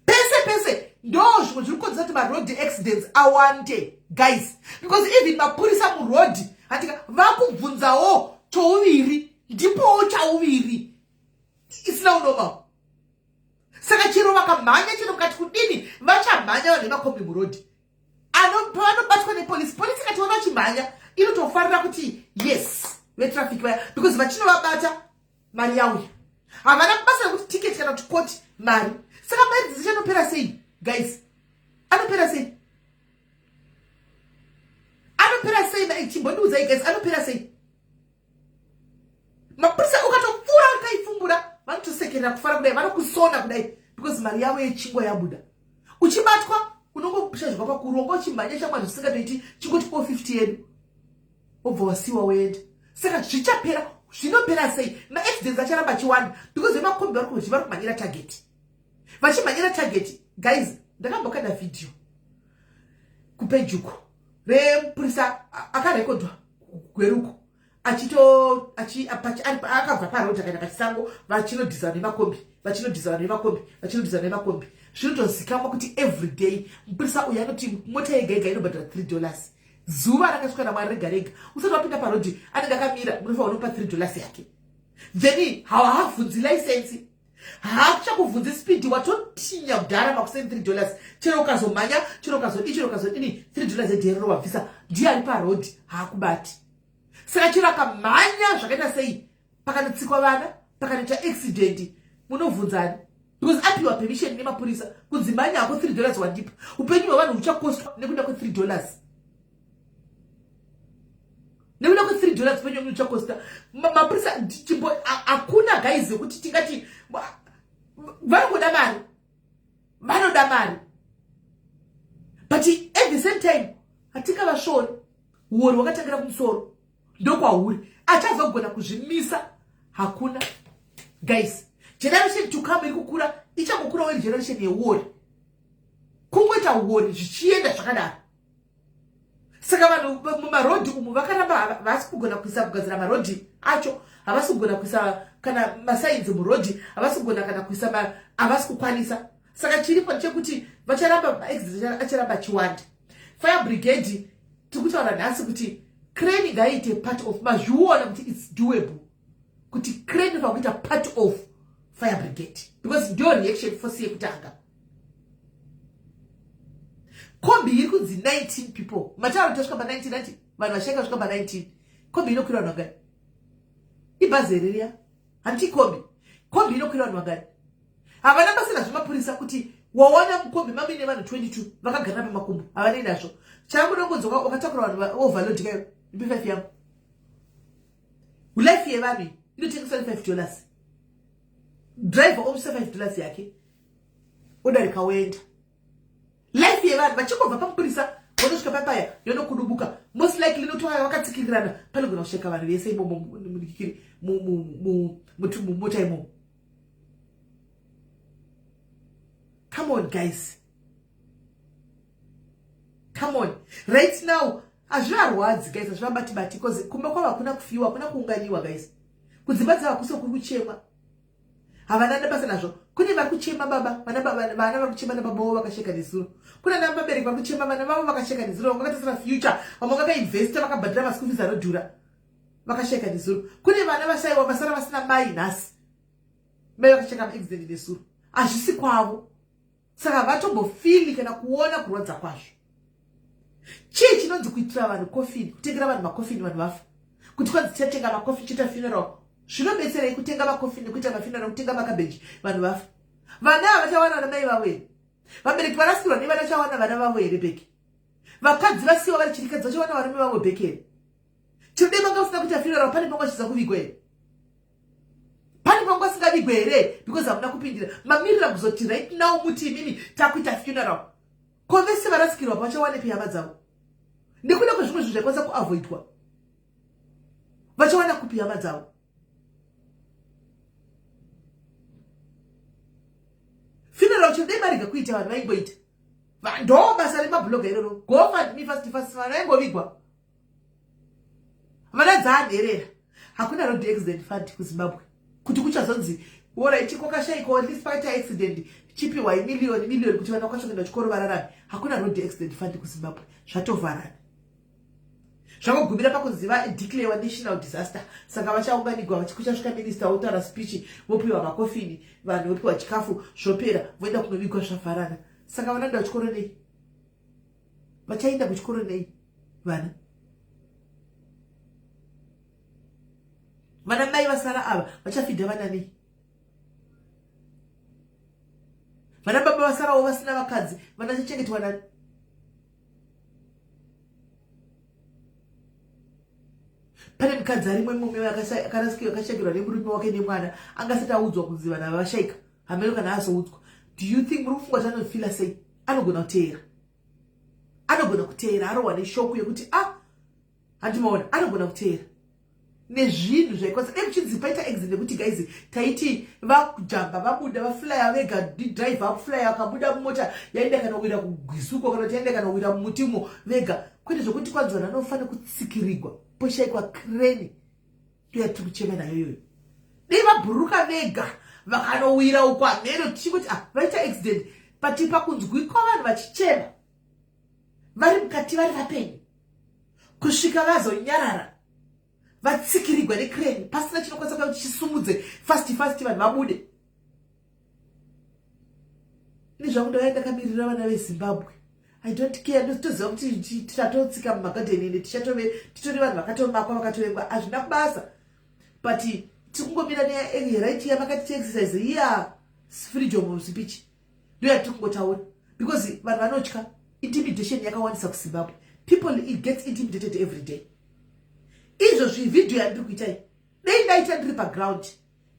pese pese. Ndo zvimwe zviri kukonzera kuti maroad accidents awande, guys, because even mapurisa muroad handika vakubvunzawo chouviri. Ndipowo chauviri isina unormal. Saka chero vakamhanya chero mukati kudini, vachamhanya vanhu vemakombi murodhi. Pavanobatwa nepolisi, polisi ikationa vachimhanya inotofarira kuti yes, vetraffic vaya, because vachinovabata mari yauya. Havana basa rekuti ticket kana kuti koti mari. Saka mari dzichanopera sei, guys? Anopera sei? Anopera sei? Chimbondiudzai, guys, anopera sei? Mapurisa ukatopfuura ukaipfumbura, vanotosekerera kufara kudai, vanokusona kudai, because mari yavo yechingwa yabuda. Uchibatwa unongoshazhwa pakuronga uchimhanya shamwari zvisingatoiti, chingoti 450 yedu, wobva wasiwa woenda. Saka zvichapera, zvinopera sei? Maaccidents acharamba achiwanda because vemakombi vari kumhanyira target, vachimhanyira target. Guys, ndakambokanda vhidhiyo kupejuko remupurisa akarekodwa Gweruko achito akabva parodhi akaenda pachisango, vachinodhiza vanhu vemakombi, vachinodhiza vanhu vemakombi, vachinodhiza vanhu vemakombi. Zvinotozikamwa kuti everyday mupurisa uyu anoti mota yega yega inobhadhara $3. Zuva rakasvika naMwari rega rega, usati wapinda parodhi, anenge akamira, munofanira unopa $3 yake. Then haavhunzi license, haachakuvhunzi speed, watotinya kudhara makuseni. $3, chero ukazomhanya, chero ukazodii, chero ukazodini, $3 edherero wabvisa. Ndiye ari parodhi, haakubati. Saka chero akamhanya zvakaita sei, pakanotsikwa vana, pakanoita accident, munovhunzani? Because apiwa permission nemapurisa kunzi mhanya hako, $3 wandipa. Upenyu hwevanhu huchakostwa nekuda kwe$3, nekuda kwe$3 upenyu hwemunhu huchakosta. Mapurisa chimbo hakuna, guys, yekuti tingati vanongoda mari, vanoda mari, but at the same time hatingavasvori. Uori hwakatangira kumusoro, ndokwahuri. Achazogona kuzvimisa hakuna, guys. Generation to come iri kukura ichangokurawo iri generation yeuori, kungoita uori zvichienda zvakadaro. Saka vanhu mumarodhi umu vakaramba havasi kugona kuisa, kugadzira marodhi acho, havasi kugona kuisa kana masigns murodhi, havasi kugona kana kuisa, havasi kukwanisa. Saka chiripo ndechekuti vacharamba, maaccident acharamba achiwanda. Fire brigade tiri kutaura nhasi kuti crane ngaiite part of, mazviona kuti it's doable kuti crane inofanira kuita part of fire brigade, because ndiyo reaction force yekutanga. Kombi iri kunzi 19 people, matauro tasvika pa19, 90 vanhu vashaika svika pa19. Kombi inokwira vanhu vangani? Ibhazi here riya? Handiti kombi? Kombi inokwira vanhu vangani? Havana basa nazvemapurisa kuti wawana mukombi mamuine vanhu 22 vakagarira pamakumbo, havanei nazvo. Changu wakatakura vanhu overload kayo, ipe 5 yangu. Life yevanhu inotengeswa ne$5. Driver omusa $5 yake, odarika woenda. Life yevanhu, vachingobva pamupurisa vonosvika papaya yonokudubuka, most likely notowaya vakatsikirirana, panogona kusvika vanhu vese imomo mumota imomo. Come on, guys, come on. Right now hazvivarwadzi, guys, hazvivabati bati, because kumba kwavo hakuna kufiwa, hakuna kuunganiwa, guys. Kudzimba dzavo hakusi kuri kuchemwa, havana nebasa nazvo. Kune vari kuchema baba, vana vari kuchema nababa vavo vakasheka nezuro. Kune ana vabereki vari kuchema vana vavo vakasheka nezuro, vamwe vakatasira future, vamwe vakainvesta, vakabhadhira maschool fees anodhura, vakasheka nezuro. Kune vana vasaiwa, vasara vasina mai nhasi, mai vakasheka maaccident nezuro. Hazvisi kwavo, saka vatombofeeli kana kuona kurwadza kwazvo. Chii chinonzi kuitira vanhu coffin, kutengera vanhu macoffin vanhu vafa? Kuti kwanzi tichatenga macoffin, chiita funeral, zvinobetserei kutenga macoffin nekuita mafuneral, kutenga makabheji vanhu vafa? Vana ava vachawana vana mai vavo here? Vabereki varasikirwa nevana vachawana vana vavo here back? Vakadzi vasiwa vari chirikadzi vachawana varume vavo back here? Tinode vanga usina kuita funeral, pane panga vachiza kuvigwa here? Pane panga vasingavigwe here? Because hamuna kupindira, mamirira kuzoti right now muti imimi takuita funeral. Ko vese varasikirwa vachawanepi hama dzavo nekuda kwezvimwe zvinhu zvaikwanisa kuavoidwa? Vachawana kupi hama dzavo? Funeral chero dai marega kuita, vanhu vaingoita. Ndo basa remablogger iroro, go fund me fast fast, vanhu vaingovigwa. Vana dzaanherera. Hakuna road accident fund kuZimbabwe kuti kuchazonzi alright, kwakashaikwa, at least pakaita accident, chipiwai miliyoni miliyoni kuti vana vakwanisa kuenda chikoro, vararame. Hakuna road accident fund kuZimbabwe, zvatovharana. Zvangogumira pakunzi vadeclare national disaster, saka vachaunganigwa, kuchasvika minista wotaura speech, vopiwa makofini vanhu, vopiwa chikafu, zvopera, voenda kunovigwa, zvavharana. Saka vanoenda kuchikoro nei? Vachaenda kuchikoro nei vana? Vana mai vasara ava vachafidha vana nei? Vana baba vasarawo vasina vakadzi, vana chachengetwa nani? Pane mukadzi arimwe mumwe akashakirwa nemurume wake nemwana, angasati audzwa kunzi vana vavashaika, hameno kana azoudzwa. Do you think, muri kufunga kuti anofila sei? Anogona kuteera, anogona kuteera arohwa neshoko yekuti ah, handimaona. Anogona kuteera nezvinhu zvaikwanisa dai kuchinzi paita accident nekuti guys, taiti vajamba, vabuda, vaflya vega, driver akuflya, akabuda mumota, yaenda kanowira kugwisuko kana kuti yaenda kanowira mumutimo vega, kwete zvokuti kwanzi vanhu vanofanira kutsikirigwa poshaikwa crane. Ndoyatiri kuchema nayo iyoyo. Dei vabhururuka vega vakanowira uko hameno, tichingoti ah, vaita accident, but pakunzwikwa vanhu vachichema vari mukati vari vapenyu kusvika vazonyarara vatsikirigwa necrane, pasina chinokwanisa kuya kuti chisumudze fast fast vanhu vabude. Ini zvangu ndauya ndakamirira vana veZimbabwe. I don't care, ndotoziva kuti tichatotsika mumagadheni ende tichatove titori vanhu vakatomakwa, vakatovengwa, hazvina kubasa, but tikungomira neright yamakati tiexercise iya, freedom of speech, ndo yatiri kungotaura, because vanhu vanotya. Intimidation yakawandisa kuZimbabwe. People, it gets intimidated every day. Izvozvi vhidhiyo yandiri kuitai, dei ndaita ndiri paground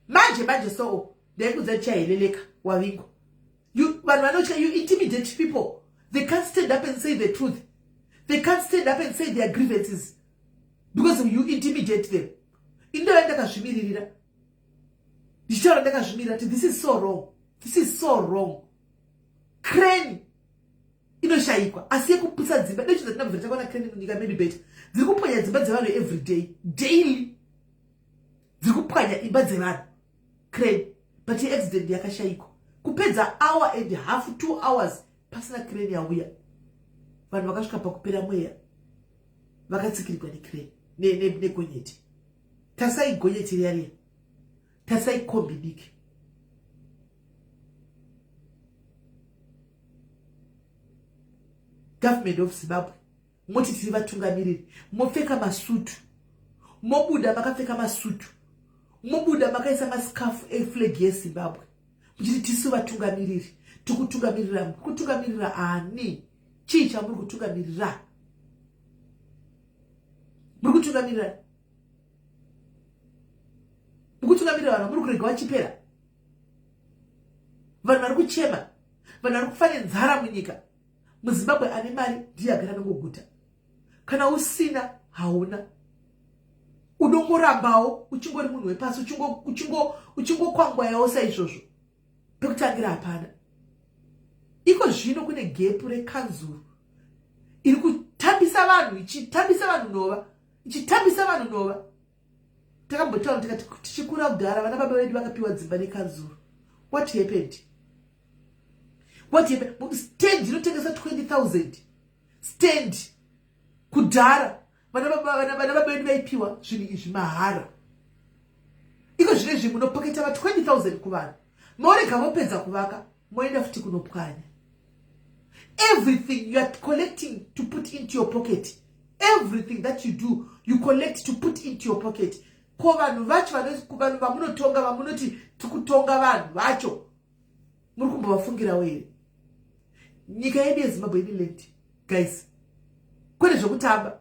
manje manje, so ndaikudza tichaheleleka wavingwa. Vanhu vanotya. You intimidate people, they can't stand up and say the truth, they can't stand up and say their grievances because you intimidate them. Indova ndakazvimiririra ndichitaura ndakazvimirira kuti this is so wrong, this is so wrong. Crane inoshayikwa, asi yekuputsa dzimba dechidza tinabvira takaona crane munyika medu better. Dziri kupwanya dzimba dzevanhu every day, daily dziri kupwanya imba dzevanhu crane, but yeaccident yakashayikwa. Kupedza hour and half, 2 hours pasina crane yauya, vanhu vakasvika pakupera mweya vakatsikirigwa necrane, negonyeti. Tasai gonyeti riya riya, tasai kombi diki. Government of Zimbabwe, moti tiri vatungamiriri, mopfeka masutu, mobuda makapfeka masutu, mobuda makaisa mascarf eflag yeZimbabwe, muchiti tisu vatungamiriri, tikutungamirira. Kutungamirira ani? Chii chamuri kutungamirira? Muri kutungamirira, muri kutungamirira vanhu muri kurega vachipera, vanhu vari kuchema, vanhu vari kufa nenzara munyika muZimbabwe. Ane mari ndiye agara nongoguta. Kana usina, hauna, unongorambawo uchingori munhu wepasi, uchingokwangwayawo saizvozvo. Pekutangira hapana. Iko zvino kune gap rekanzuru iri kutambisa vanhu, ichitambisa vanhu nhova, ichitambisa vanhu nhova. Takambotaura tikati tichikura kudhara, vana baba vedu vakapiwa dzimba nekanzuru. What happened? What happened? Stand inotengesa 20 000, stand. Kudhara vana baba vedu vaipiwa zvinhu izvi mahara. Iko zvino izvi munopoketa va 20 000 kuvanhu, morega vopedza kuvaka, moenda futi kunopwanya. Everything you are collecting to put into your pocket. Everything that you do, you collect to put into your pocket. Ko vanhu vacho, vanhu vamunotonga, vamunoti tikutonga, vanhu vacho muri kumbovafungirawo here? Nyika yedu yeZimbabwe ine land, guys, kwete zvekutamba.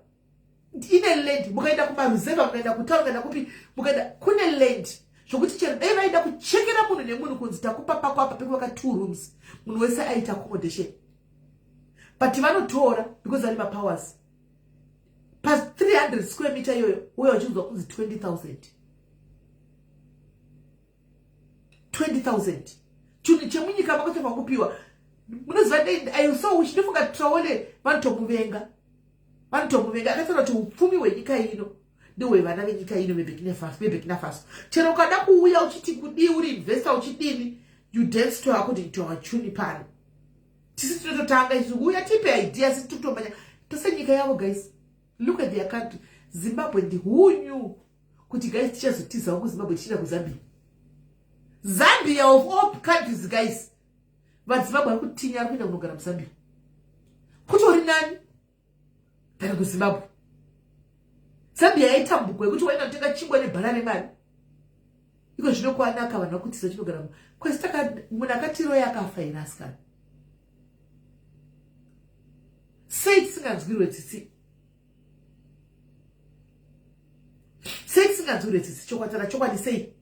Ine land. Mukaenda kumaruzevha, mukaenda kutaura, mukaenda kupi, mukaenda kune land zvokuti chero dai vaida kuchekera munhu nemunhu kunzi takupa pako apa pekuvaka two rooms, munhu wese aita accommodation. But vanotora because vane mapowers. Pa300 square meter iyoyo, uye vachinzwa kunzi 20 000, 20 000, chinhu chemunyika mako chobva kupiwa. Munoziva, I so wish, ndofunga Traore vanotomuvenga, vanotomuvenga. Akataura kuti upfumi hwenyika ino ndehwevana venyika ino veBurkina Faso. Chero ukada kuuya uchiti kudii, uri investor uchidini, you dance to according to our tune. Pano tisi tinototanga isu, uya tipe idea, sisi tikutomanya tose nyika yavo. Guys, Look at their country, Zimbabwe. Ndi who knew kuti guys tichazotizawo kuZimbabwe tichienda kuZambia? Zambia of all countries, guys. VaZimbabwe vari kutinya, ari kuenda kunogara muZambia kutori nani than kuZimbabwe. Zambia yaitambugwa yekuti waenda kutenga chingwa nebhara remari. Iko zvino kwanaka, vanhu vakutiza chinogara kwesi. Munhu akatiroya akafa here asikana? Sei tisinganzwirwe tsitsi? Sei tisinganzwirwe tsitsi? Chokwatara chokwadi, sei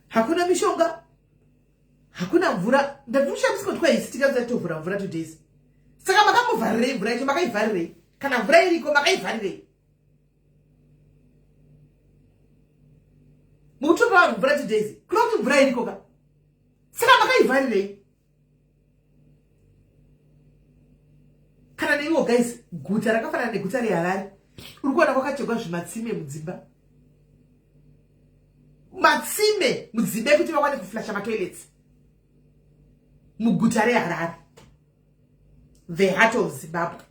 hakuna mishonga, hakuna mvura? Ndatikushandiswa twice, tikanza tovhura mvura 2 days. Saka makamuvharirei mvura yacho? Makaivharirei kana mvura iriko? Makaivharirei? Mukutopa vanhu mvura 2 days, kuda kuti mvura iriko ka? Saka makaivharirei? Kana neiwo guys, guta rakafanana neguta reHarare, uri kuona kwakachekwa zvimatsime mudzimba, matsime mudzimba ekuti vawane kuflasha matoilets muguta reHarare, the heart of Zimbabwe.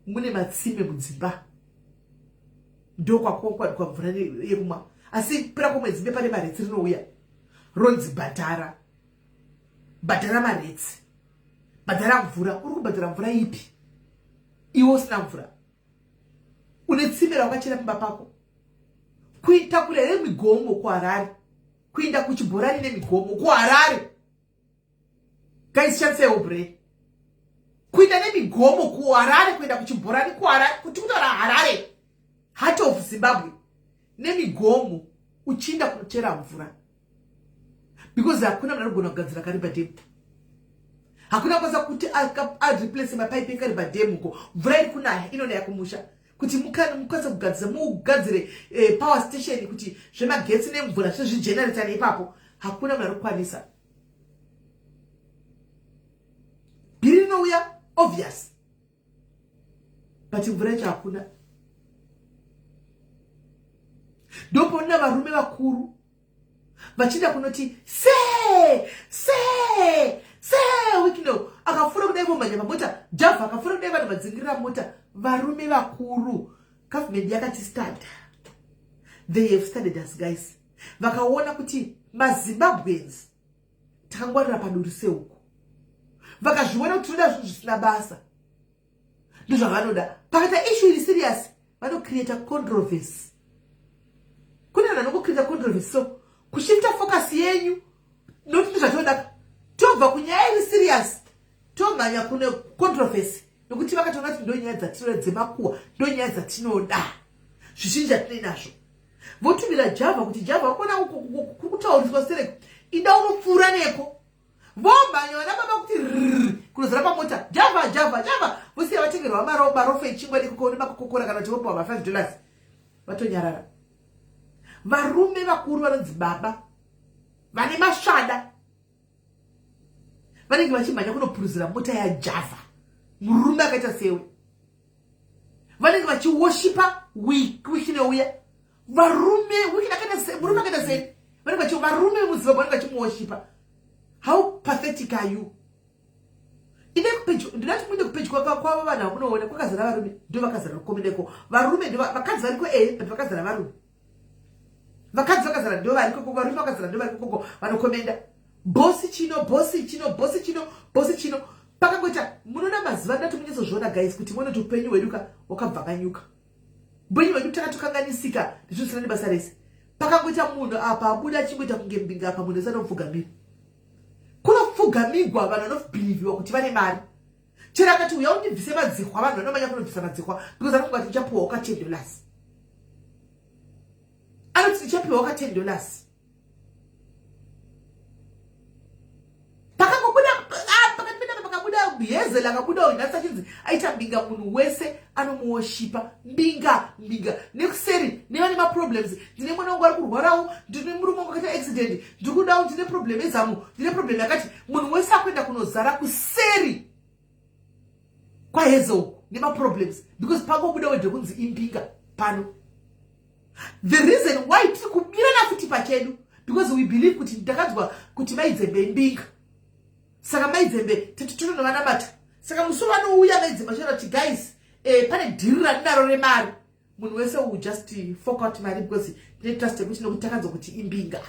Mune matsime mudzimba, ndokwakokwadikwa mvura yekumwa. Asi pera kwomwedzi mbe pane maretsi rinouya ronzi bhadhara, bhadhara maretsi, bhadhara mvura. Uri kubhadhara mvura ipi iwe usina mvura? Une tsime rawakachera pamba pako? Kuitakura here migomo kuHarare kuinda kuchibhorani nemigomo kuHarare? Guys, shandisaiwo brain. Kuinda nemigomo kuHarare, kuenda kuchibhorani kuHarare, kuti kutaura Harare, heart of Zimbabwe, nemigomo uchiinda kunochera mvura because hakuna munhu anogona kugadzira Kariba Dam, hakuna kwanisa kuti areplace mapaipi eKariba Dam. Uko mvura iri kunaya, inonaya kumusha. Kuti mukwanise kugadzira, mugadzire power station kuti zvemagetsi nemvura zvezvigeneratani ipapo, hakuna munhu ari kukwanisa. Bhiri rinouya, obvious, but mvura yacho hakuna. Ndopoona varume vakuru vachienda kunoti se se se Wicknell akapfuura kudai, vomhanya pamota. Java akapfuura kudai, vanhu vadzingirira mota. Varume vakuru. Government yakati study, they have studied us, guys. Vakaona kuti maZimbabweans takangwarira paduri seuku. Vakazviona kuti tinoda zvinhu zvisina basa, ndozvavanoda. Pakaita issue iri serious, vanocreata controversy. Kune vanhu vanongocreata controversy, so kushifta focus yenyu, nokuti ndozvatinoda. Tobva kunyaya iri serious, tomhanya kune controversy, nokuti vakatoona kuti ndo nyaya dzatinoda dzemakuhwa, ndo nyaya dzatinoda. Zvizhinji hatinei nazvo. Votumira Java kuti, "Java, wakona kuri kutauriswa sereko, inda unopfuura neko." Vomhanya vana baba kuti rr kunozara pamota. Java, Java, Java. Vosiya vatengerwa marofu echingwa nekoko nemakokokora, kana kuti vopiwa ma5 dollars, vatonyarara. Varume vakuru vanonzi baba vane masvada vanenge vachimhanya kunopuruzira mota yaJava. Murume akaita sewe, vanenge vachiwoshipa Wicknell uya. Varume, murume akaita sei, vanenge vachi varume vemuZimbabwe vanenge vachimuwoshipa. How pathetic are you? Ine kupage, ndinati muinde kupage kwavo vanhu vamunoona kwakazara varume, ndo vakazara kukomendeko varume. Ndo vakadzi variko e, but vakazara varume. Vakadzi vakazara, ndo variko. Varume vakazara, ndo variko koko vanokomenda bosi chino, bosi chino, bosi chino, bosi chino. Pakangoita munoona mazuva, ndati munyatsozviona guys, kuti muone kuti upenyu hwedu ka wakabvakanyuka. Upenyu hwedu takatokanganisika ndizvo nebasa rese. Pakangoita munhu apa abuda achingoita kunge mbinga apa, munhu wese anomupfugamira. Kunopfugamigwa vanhu vanobhilivhiwa kuti vane mari. Chero akati, "Uya undibvise madzihwa," vanhu vanomanya kunobvisa madzihwa because anofunga kuti ndichapiwawo ka $10. Anoti, "Ndichapiwawo ka $10." Pakangobuda, ah, pakati penapa pakabuda Hazel, akabuda uyu nhasi achinzi aita mbinga, munhu wese anomuwoshipa. Mbinga, mbinga nekuseri nevane maproblems. "Ndine mwana wangu ari kurwarawo, ndine murume wangu akaita accident, ndiri kudawo, ndine problem yezamu, ndine problem yakati." Munhu wese akuenda kunozara kuseri kwaHazel nemaproblems because pangobuda wedhe kunzi imbinga pano. The reason why tiri kubirana futi pachedu, because we believe kuti ndakanzwa kuti Maidzembe imbinga, saka Maidzembe totonovanamata. Saka musi vanouya vaidzimashara kuti guys, pane dhiri randinaro remari, munhu wese will just fork out mari because tine trust yekuti nokuti takanzwa kuti imbinga.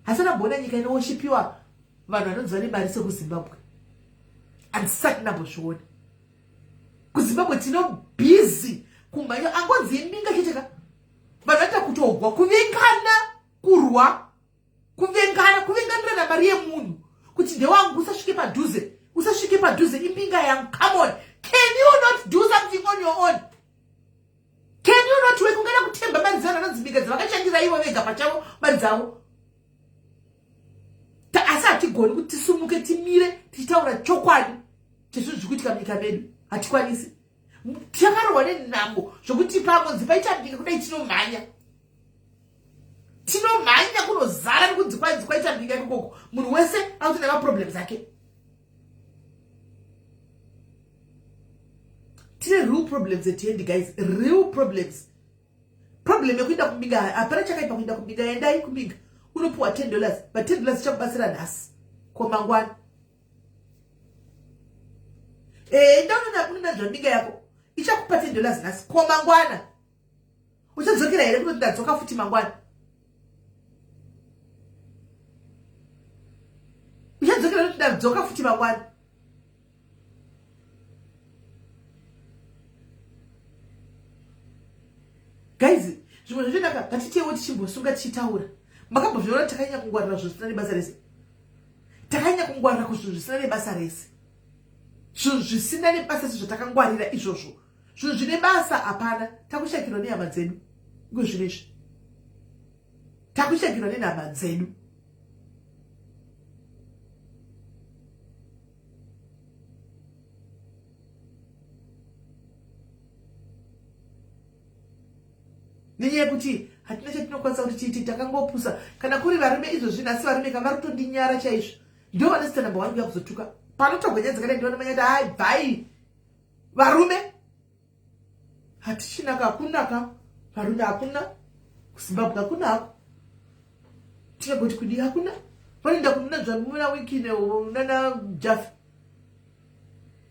Asi ndamboona nyika inowoshipiwa vanhu vanonzi vane mari sekuZimbabwe, handisati ndambozviona. KuZimbabwe tino busy kumhanya, angonzi imbinga chete ka, vanhu vanoita kutogwa, kuvengana, kurwa, kuvengana, kuvenganirana mari yemunhu kuti ndewangu, usasvike padhuze, usasvike padhuze, imbinga yangu. Come on, can you not do something on your own? Can you not work? Ungada kutemba mari dzevanhu vanonzi mbinga dzavakashandira ivo vega pachavo mari dzavo, asi hatigoni kuti tisumuke timire tichitaura chokwadi chezvinhu zviri kuitika munyika medu. Hatikwanisi, takarohwa nenhambo zvokuti pangonzi paita mbinga kudai, tinomhanya, tinomhanya kunozara nekunzi kwanzi kwaita mbinga ikokoko. Munhu wese akuti nemaproblems ake. Tine real problems at hand, guys, real problems. Problem yekuenda kumbinga, hapana chakaipa kuenda kumbinga. Endai kumbinga, unopiwa $10, but $10 ichakubatsira nhasi, ko mangwana? Enda unonanzva mbinga yako, ichakupa $10 nhasi, ko mangwana uchadzokera here kunoti ndadzoka futi mangwana? Uchadzokera kuti ndadzoka futi mangwana? Guys, zvimwe zvacho ndaka ngatitewo tichimbosunga tichitaura. Makambozviona, takanyanya kungwarira zvinhu zvisina nebasa rese, takanyanya kungwarira kuzvinhu zvisina nebasa rese, zvinhu zvisina nebasa rese zvatakangwarira izvozvo. Zvinhu zvine basa hapana. Takushakirwa nehama dzedu iko zvino izvi, takushakirwa nenhama dzedu. Nenyaya yekuti hatina chatinokwanisa kuti tiiti, takangopusa. Kana kuri varume izvozvi nhasi, varume ka vari kutondinyara chaizvo, ndo vanosita number one kuya kuzotuka panotogwa nyaya dzakadai. Ndiona manyati, hai, bvai varume, hatichinaka, hakunaka varume, hakuna kuZimbabwe, hakuna hako, tingagoti kudii, hakuna. Vanoenda kunonanzva muna Wikine nana Jafi,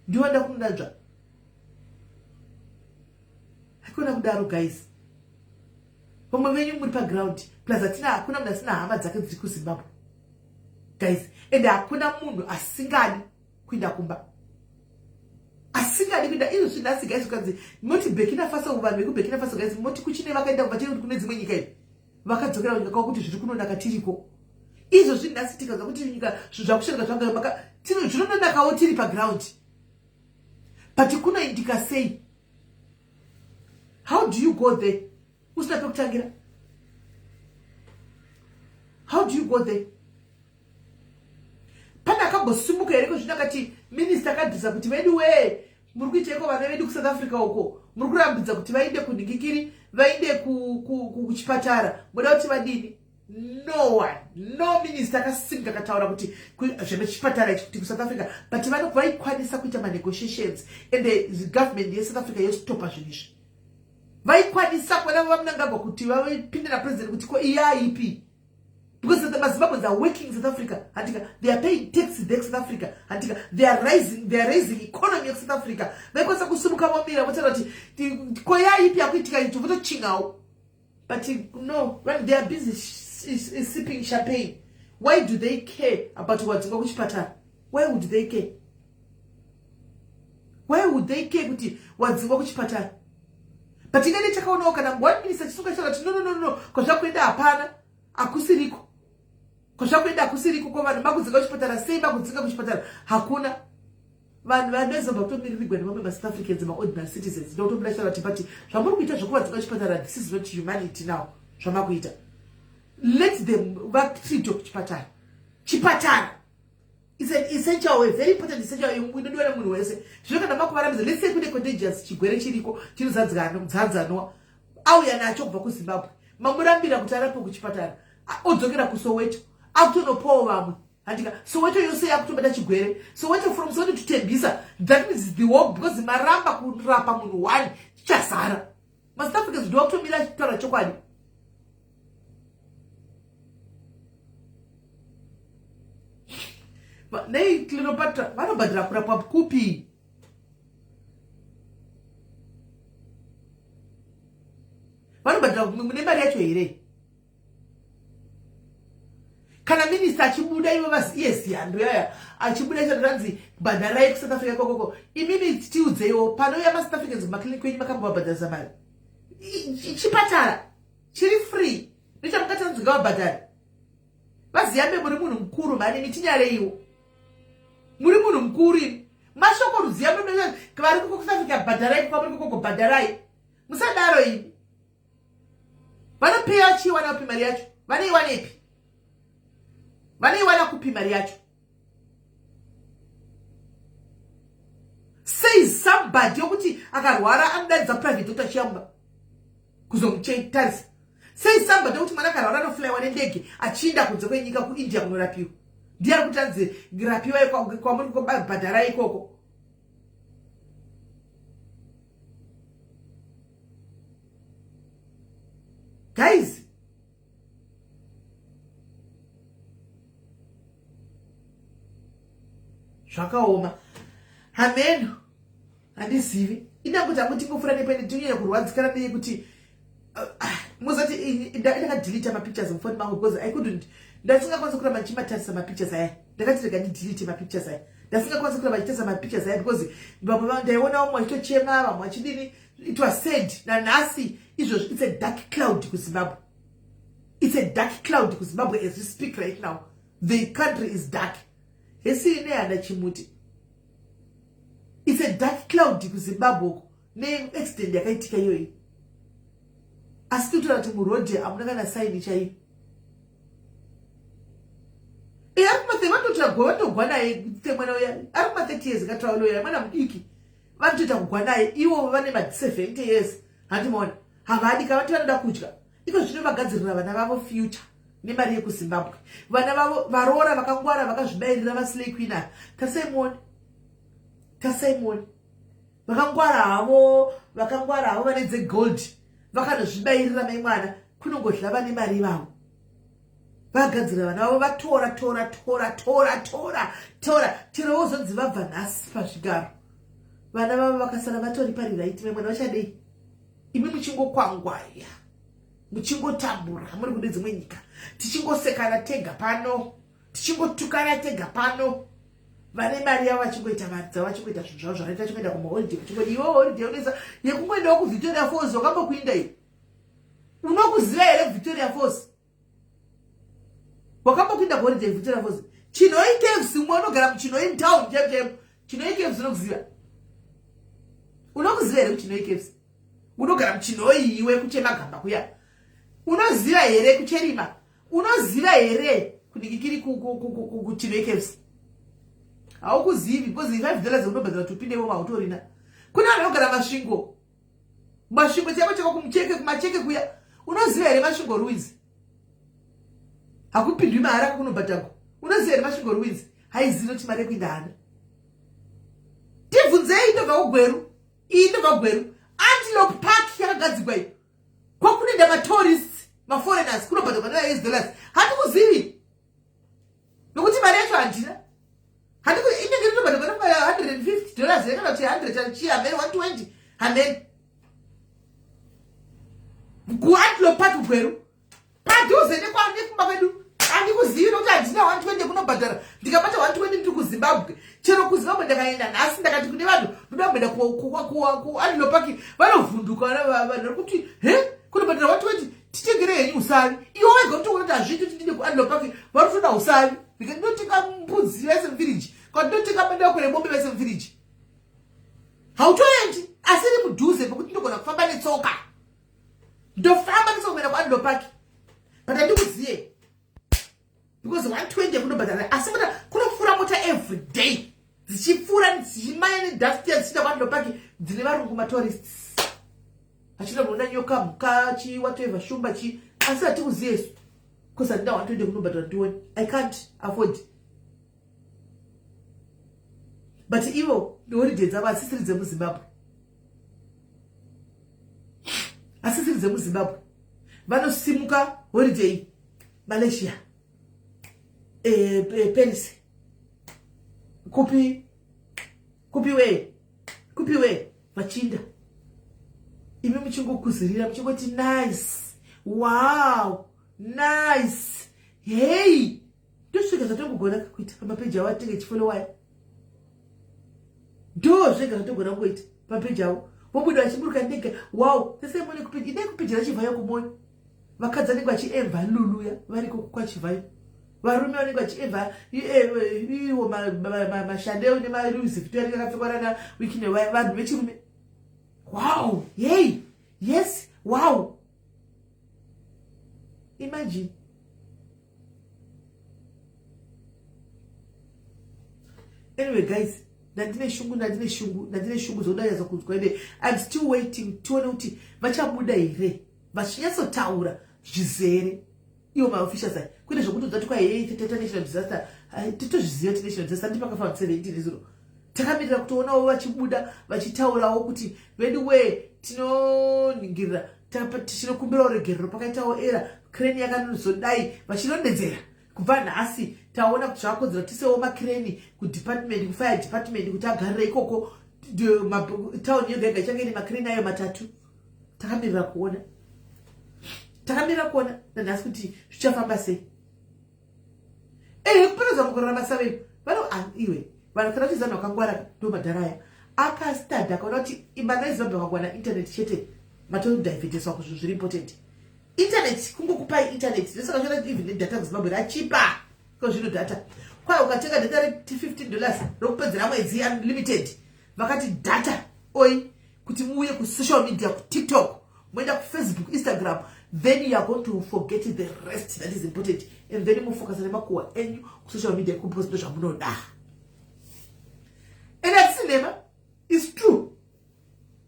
ndiwanda kunonanzva. Haikona kudaro, guys. Vamwe venyu muri paground, plus hatina, hakuna munhu asina hama dzake dziri kuZimbabwe, guys, and hakuna munhu asingadi kuinda kumba, asingadi kuinda. Izvo zvinhu nhasi, guys, ukanzi moti Burkina Faso, vanhu vekuBurkina Faso, guys, moti kuchine vakaenda kubva chii kune dzimwe nyika ivi, vakadzokera kunyika kwavo kuti zviri kunonaka tiriko. Izvo zvinhu nhasi tikanzwa kuti nyika zvinhu zvakushandika zvanga, zvinononakawo tiri paground, but kunoindika sei? How do you go there usina pekutangira? How do you go there? Pane akambosimuka here kozvino akati minista akadhisa kuti vedu wee, muri kuiteiko vana vedu kuSouth Africa uko? Muri kurambidza kuti vainde kunhingikiri, vainde kuchipatara, muda kuti vadini? No one, no minister akasimuka akataura kuti zvemechipatara ichi kuti kuSouth Africa. But vano vaikwanisa kuita manegotiations and the government yeSouth Africa yostopa zvinhu izvi. Vaikwanisa kuona vaMnangagwa kuti vapinde napresident kuti ko iyaipi, because the maZimbabweans are working in South Africa, handika? They are paying tax there South Africa, handika? They are raising economy of South Africa. Vaikwanisa kusimuka vomira votaura kuti ko yaipi yakuitika icho, votochingawo. But no, when they are busy sipping champagne, why do they care about wadzingwa kuchipatara? Why would they care? Why would they care kuti wadzingwa kuchipatara? But ingane takaonawo kana one minister chisunga chitaura kuti no, no, no, no, kwazvakuenda hapana, hakusiriko, kwazvakuenda hakusiriko. Ko vanhu makudzinga kuchipatara sei? Makudzinga kuchipatara hakuna vanhu vanozobva kutomiririrwa nevamwe maSouth Africans, maordinary citizens, ndokutobuda chitaura kuti but zvamuri kuita zvokuvadzinga kuchipatara, this is not humanity now zvamakuita. Let them vatreatwe kuchipatara. Chipatara is an essential, a very important essential inodiwa nemunhu wese. Zvino kana makuvarambidza, let's say kune contagious chigwere chiriko chinozadzanwa, auya nacho kubva kuZimbabwe, mamurambira kuti arapwe kuchipatara, odzokera kuSoweto, akutonopawo vamwe, handika? Soweto yose yakutobata chigwere. Soweto, from Soweto to Tembisa, that means the whole, because maramba kurapa munhu one, chichazara. MaSouth Africans ndo vakutomira achitaura chokwadi. Nei Cleopatra vanobhadhara kurapwa kupi? Vanobhadhara mune mari yacho here? Kana minista achibuda ivo iye Ziyando yaya achibuda charanzi bhadharai kuSouth Africa ikokoko, imimi tiudzeiwo panouya maSouth Africans kumakliniki kwenyu makambovabhadharisa mari? Chipatara chiri free nechamukati ngavabhadhare. VaZiyambe muri munhu mukuru mhani, imi tinyareiwo, muri munhu mukuru imi. Mashoko ruZiyambe vari kuSouth Africa bhadharai, kwamuri kokoko bhadharai, musadaro imi. Vanopeya chiwana kupi mari yacho? Vanoiwanepi? Vanoiwana kupi mari yacho? Sei somebody yokuti akarwara anodaidza private doctor chiyamba kuzomutarisa? Sei somebody yokuti mwana akarwara anoflyiwa nendege achiinda kunze kwenyika kuIndia kunorapiwa? Ndiye ari kuti anzi rapiwai kwamuri kubhadharai ikoko. Guys, zvakaoma, hameno, handizivi. Ina kuti hangu tingofura nepene tinyanya kurwadzikana neyekuti muzati ndakadelete mapictures mufoni mangu because I couldn't, ndasingakwanisi kuramba ndichimatarisa mapictures aya. Ndakati rega ndidelete mapictures aya. Ndasingakwanisi kuramba ndichitarisa mapictures aya because vamwe ndaiona vamwe vachitochema, vamwe vachidini. It was said nanhasi izvozvi, it's a dark cloud kuZimbabwe. It's a dark cloud kuZimbabwe. As we speak right now, the country is dark. Hesi nehanda chimuti, it's a dark cloud kuZimbabwe uko neaccident yakaitika iyoyi. Asi totora kuti murodhi hamuna kana saini chaiyo. Ari kuma vanototora gwa, vanotogwa naye mwana uya ari kuma 30 years katravel uya, mwana mudiki, vanotoita kugwa naye. Ivo vane ma70 years, handimaona havadi kavati vanoda kudya iko zvino. Vagadzirira vana vavo future nemari yekuZimbabwe. Vana vavo varoora vakangwara, vakazvibayirira vaslay queen ava. Tasaimoni, tasaimoni, vakangwara havo, vakangwara havo, vane dzegold, vakanozvibayirira mai mwana kunongodla. Vane mari vavo, vagadzira vana vavo, vatora tora tora tora tora tora. Chero vozonzi vabva nhasi pazvigaro, vana vavo vakasara vatori pari right. Mai mwana vachadei imi muchingokwangwaya, muchingotambura muri kune dzimwe nyika, tichingosekana tega pano, tichingotukana tega pano, vane mari yavo vachingoita mari dzavo, vachingoita zvinhu zvavo zvakaita, vachingoenda kumaholiday, vachingoti iwo holiday unoisa yekungoendawo kuVictoria Falls. Wakambokuinda iwe? Unokuziva here Victoria Falls? Wakambokuinda kuholiday Victoria Falls? Chinhoyi Caves, umwe unogara muChinhoyi mutown chaipo chaipo. Chinhoyi Caves unokuziva? Unokuziva here kuChinhoyi Caves? Unogara muChinhoyi iwe, kuChemagamba kuya, unoziva here? Kucherima unoziva here? Kudikikiri kuChinhoyi Caves haukuzivi because $5 unobhadhara kuti upinde imomo hautorina. Kune vanhu vanogara Masvingo, Masvingo chaiko chaiko, kumucheke, kuMacheke kuya, unoziva here Masvingo Ruins? Hakupindwi mahara, kunobhadhagwa. Unoziva here Masvingo Ruins? Haizivi noti mari yekuinda hana. Tibvunzei, ndobva kuGweru iyi, ndobva kuGweru. Antelope Park yakagadzikwa iyi kwakunoenda matourists, maforeigners, kunobhadhagwa nema-US dollars. Handikuzivi nokuti mari yacho handina. Inenge rinobhadhagwa nema $150 kana kuti 100 chii, hamene, 120, hamene. KuAntelope Park Gweru padhuze nekumba kwedu, handikuzivi nokuti handina 120 kunobhadhara. Ndikabata 120 ndiri kuZimbabwe, chero kuZimbabwe ndakaenda nhasi ndakati kune vanhu ndoda kumboenda kuAntelope Park, vanovhunduka vanhu vari kuti, "He, kunobhadhara 120? Titengere henyu usavi." Iwe wega utoona kuti hazviiti kuti ndinde kuAntelope Park, vari kutoda usavi. Ndikati ndinotenga mbudzi vaise mufiriji, kana ndinotenga mandako remombe vaise mufiriji, hautoendi. Asi iri mudhuze pekuti ndogona kufamba netsoka, ndofamba netsoka kuenda kuAntelope Park, but handikuziye because 120 kunobhadhara. Asi mota kunopfuura, mota every day dzichipfuura dzichimanya nedust dzichienda kuAntelope Park, dzine varungu matourists achida kuona nyoka, mhuka, chi whatever, shumba chi. Asi hatikuziye isu because handina 120 kunobhadhara ndione. I can't afford. But ivo holiday dzavo hasisiri dzemuZimbabwe, hasisiri dzemuZimbabwe. Vanosimuka holiday Malaysia, Paris. Kupi kupi we kupi we vachinda imi muchingokuzirira muchingoti nice, wow, nice, hey. Ndosvika zvatongogona kuita pamapeji avo atinge chifolowaya, ndo zvega zvatogona kungoita pamapeji avo. Vobuda vachiburuka ndege, wow. Tesemone kupeji, idai kupeji raChivhayo kumoni, vakadzi vanenge vachiemva luluya variko kwaChivhayo, varume vanenge vachiemva iwo mashandeo nemaLouis Vuitton anenge akapfekwa nana Wicknell, vanhu vechirume. Wow, hey, yes, wow, imagine. Anyway guys, ndandine shungu, ndandine shungu, ndandine shungu dzokuda kunzwa. Ende I'm still waiting tione kuti vachabuda here vachinyatsotaura zvizere iwo maofficials aya, kwete zvekuti udzati kwahei tetaita national disaster. Titozviziva kuti national disaster ndipakafa 17 zuro. Takamirira kutoonawo vachibuda vachitaurawo kuti vedu wee, tinoningirira, tinokumbirawo regerero, pakaitawo error, crane yakanozodai, vachirondedzera. Kubva nhasi taona kuti zvakakodzera tisewo macrane kudepartment, kufire department, kuti agarire ikoko. Tauni yega yega ichange ine macrane ayo matatu. Takamirira kuona, takamirira kuona nanhasi kuti zvichafamba sei. Ehe, kuperedza mukurarama savedu vano iwe vanhu kana uchizanhu vakangwara, ndo madhara aya akastadha akaona kuti imana yeZimbabwe vakangwana internet chete, matodivheteswa kuzvinhu zviri important. Internet, kungokupai internet, ndosaka chiona even nedata kuZimbabwe rachipa ko zvino data. Kwai ukatenga data re$15 rokupedzera mwedzi unlimited, vakati data oi kuti muuye kusocial media, kuTikTok, moenda kuFacebook, Instagram, then you are going to forget the rest that is important and then mufocasa nemakuhwa enyu kusocial media, because ndo zvamunoda. And hatisi nhema, is true,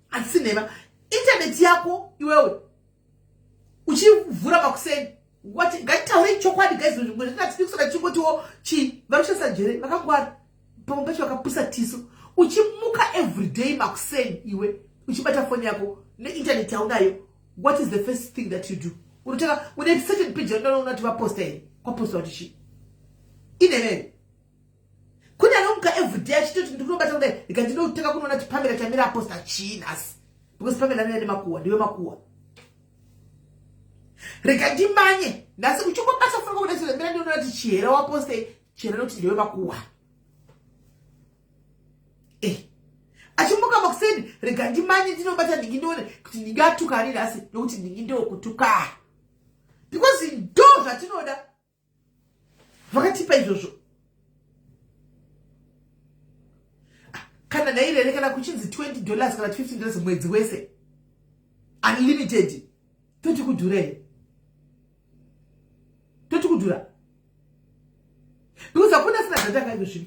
hatisi nhema. Internet yako iwewe uchivhura makuseni, ngatitaurei chokwadi guys, zvimwe zvatinatidi kusaka tichingotiwo chii, vari kushandisa njere vakangwara, pamwe pacho vakapusa tisu. Uchimuka everyday makuseni iwe uchibata foni yako neinternet yaunayo, what is the first thing that you do? Unotanga une certain page yaunoona kuti vaposta here, kwaposta kuti chii, inenene. Kune anomuka everyday achitoti ndinobata kudai, rika ndinotanga kunoona kuti Pamela Chamira aposta chii nhasi, because Pamela anoya nemakuhwa, ndiwe makuhwa. Rega ndimanye nhasi, uchingobata foni kudai, mira ndinoona kuti Chihera waposte Chihera, nokuti ndiwe makuhwa. Achimuka makuseni, rega ndimanye ndinobata ndingi, ndione kuti ndingatuka ani nhasi, nokuti ndingi ndokutuka, because ndo zvatinoda, vakatipa izvozvo. Kana nairere kana kuchinzi $20 kana $15 mwedzi wese unlimited, toti kudhura here? Toti kudhura? Because hakuna sina data kaiko zvino.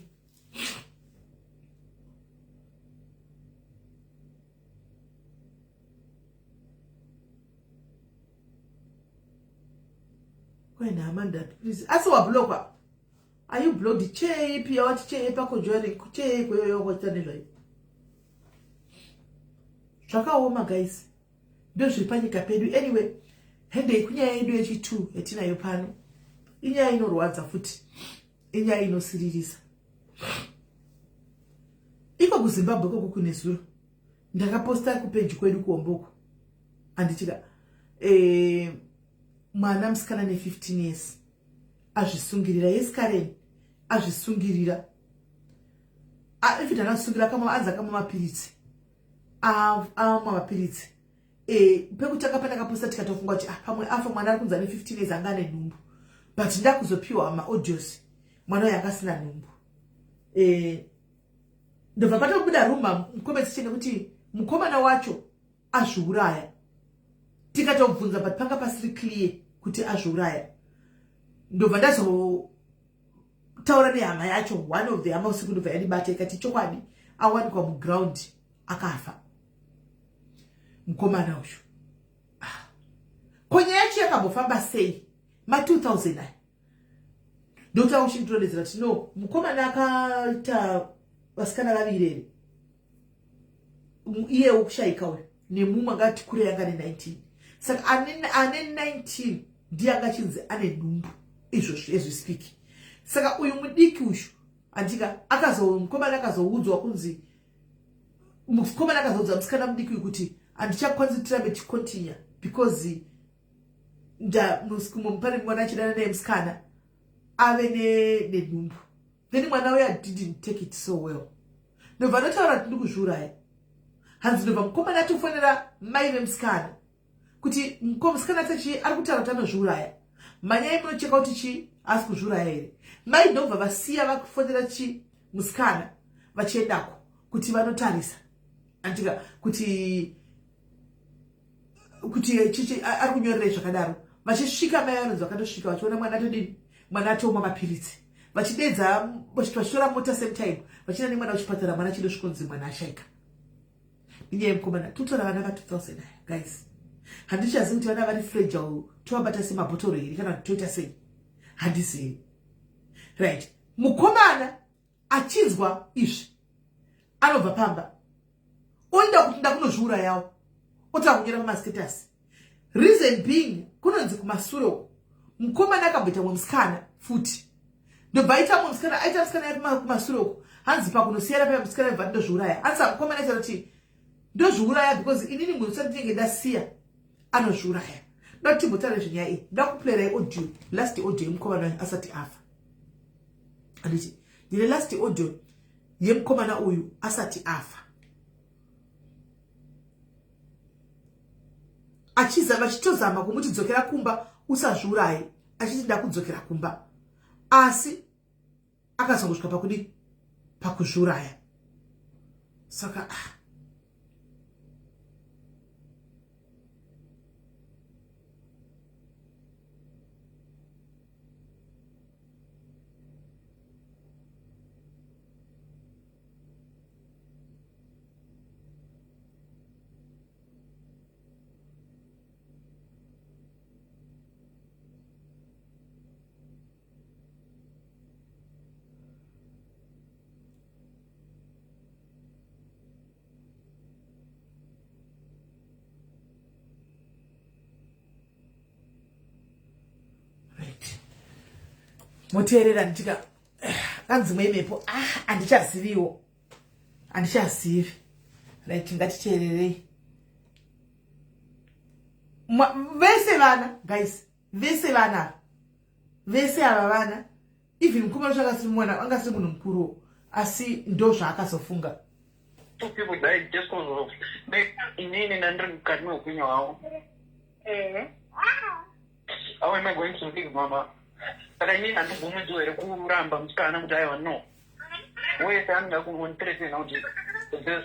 Kwena Amanda, please, asi wablokwa? Are you blocked? Cheipi yawati chei pakojoring chei kweyoyo kwaita nezvayo? Zvakaoma guys, ndozviri panyika pedu. Anyway, hendei kunyaya yedu yechi2 yatinayo pano. Inyaya inorwadza futi, inyaya inosiririsa. Iko kuZimbabwe koko kune zuro ndakaposta kupeji kwedu kuOmboko, handitika mwana musikana ne15 years azvisungirira. Yes, Karen azvisungirira. If ndakasungira kamwe, anzi akamwa mapiritsi, amwa mapiritsi. Pekutanga pandakaposta tikatofunga kuti pamwe afa, mwana ari kunzi ane 15 years anga ane nhumbu, but ndakuzopiwa maaudios, mwana uyo akasina nhumbu. Ndobva patobuda rumour mucomment section nekuti mukomana wacho azviuraya. Tikatobvunza, but panga pasiri clear kuti azviuraya. Ndobva ndazotaura nehama yacho, one of the hama usiku, ndobva yandibata ikati chokwadi awanikwa muground akafa mukomana uyu. Ko nyaya yacho yakambofamba sei ma2000 aya? Ndotaura uchinditoredzera kuti no, mukomana akaita vasikana vaviri here, iye wokushayika uyu nemumwe angati kure yanga ne19. Saka ane 19 ndiye anga chinzi ane nhumbu izvozvo as we speak. Saka uyu mudiki uyu Andika akazo mukomana akazoudzwa kunzi mukomana akazoudza musikana mudiki uyu kuti handichakwanisi tirambe tichicontinue because pane mwana achidana naye musikana ave nenhumbu. Then mwana uya didn't take it so well, ndobva anotaura kuti ndikuzviuraya. Hanzi ndobva mukomana atofonera mai vemusikana kuti musikana tachi ari kutaura kuti anozviuraya, manyai munocheka kuti chi asi kuzviuraya here. Mai ndobva vasiya vakufonera chi musikana vachiendako kuti vanotarisa andika kuti chichi ari kunyorerei zvakadaro. Vachisvika mai vanonzi vakatosvika vachiona mwana atodini, mwana atomwa mapiritsi. Vachidedza vachitora mota same time vachienda nemwana kuchipatara, mwana achindosvika kunzi mwana ashaika. Inyaya yemukomana totora vana va2000 aya guys, handichazivi kuti vana vari fragile tovabata semabhotoro here kana kuti toita sei, handizivi. Right, mukomana achinzwa izvi anobva pamba oenda kuti ndakunozviurayawo, otanga kunyora pamastatus. Reason being, kunonzi kumasure uko mukomana akamboita mumwe musikana futi, ndobva aita mumwe musikana, aita musikana yake kumasure uko. Hanzi pakunosiyana paya musikana bva ndozviuraya. Hanzi mukomana aita kuti ndozviuraya because inini munhu usati ndinenge ndasiya anozviuraya. Ndoda kuti timbotaura nezvenyaya iyi. Ndoda kuplayrai audio, last audio yemukomana asati afa. Handiti ndine last audio yemukomana uyu asati afa, achizama achitozama kumuti dzokera kumba usazviuraye, achiti ndakudzokera kumba, asi akazongosvika pakudi pakuzviuraya. Saka ah. Moteerera ndichika kanzi mwemepo. Ah, handichaziviwo, handichazivi. Right, ngatiteererei vese vana guys, vese vana, vese ava vana. Even mukomana wacho akasiri mwana, anga asiri munhu mukuru, asi ndo zvaakazofunga. Two people died just because of inini ndandiri mukati meupenyu hwavo. How am I going to live, mama? Saka inini handibvumidzwa here kuramba musikana kuti aiwa, no, wese anoda kundithreatena kuti this?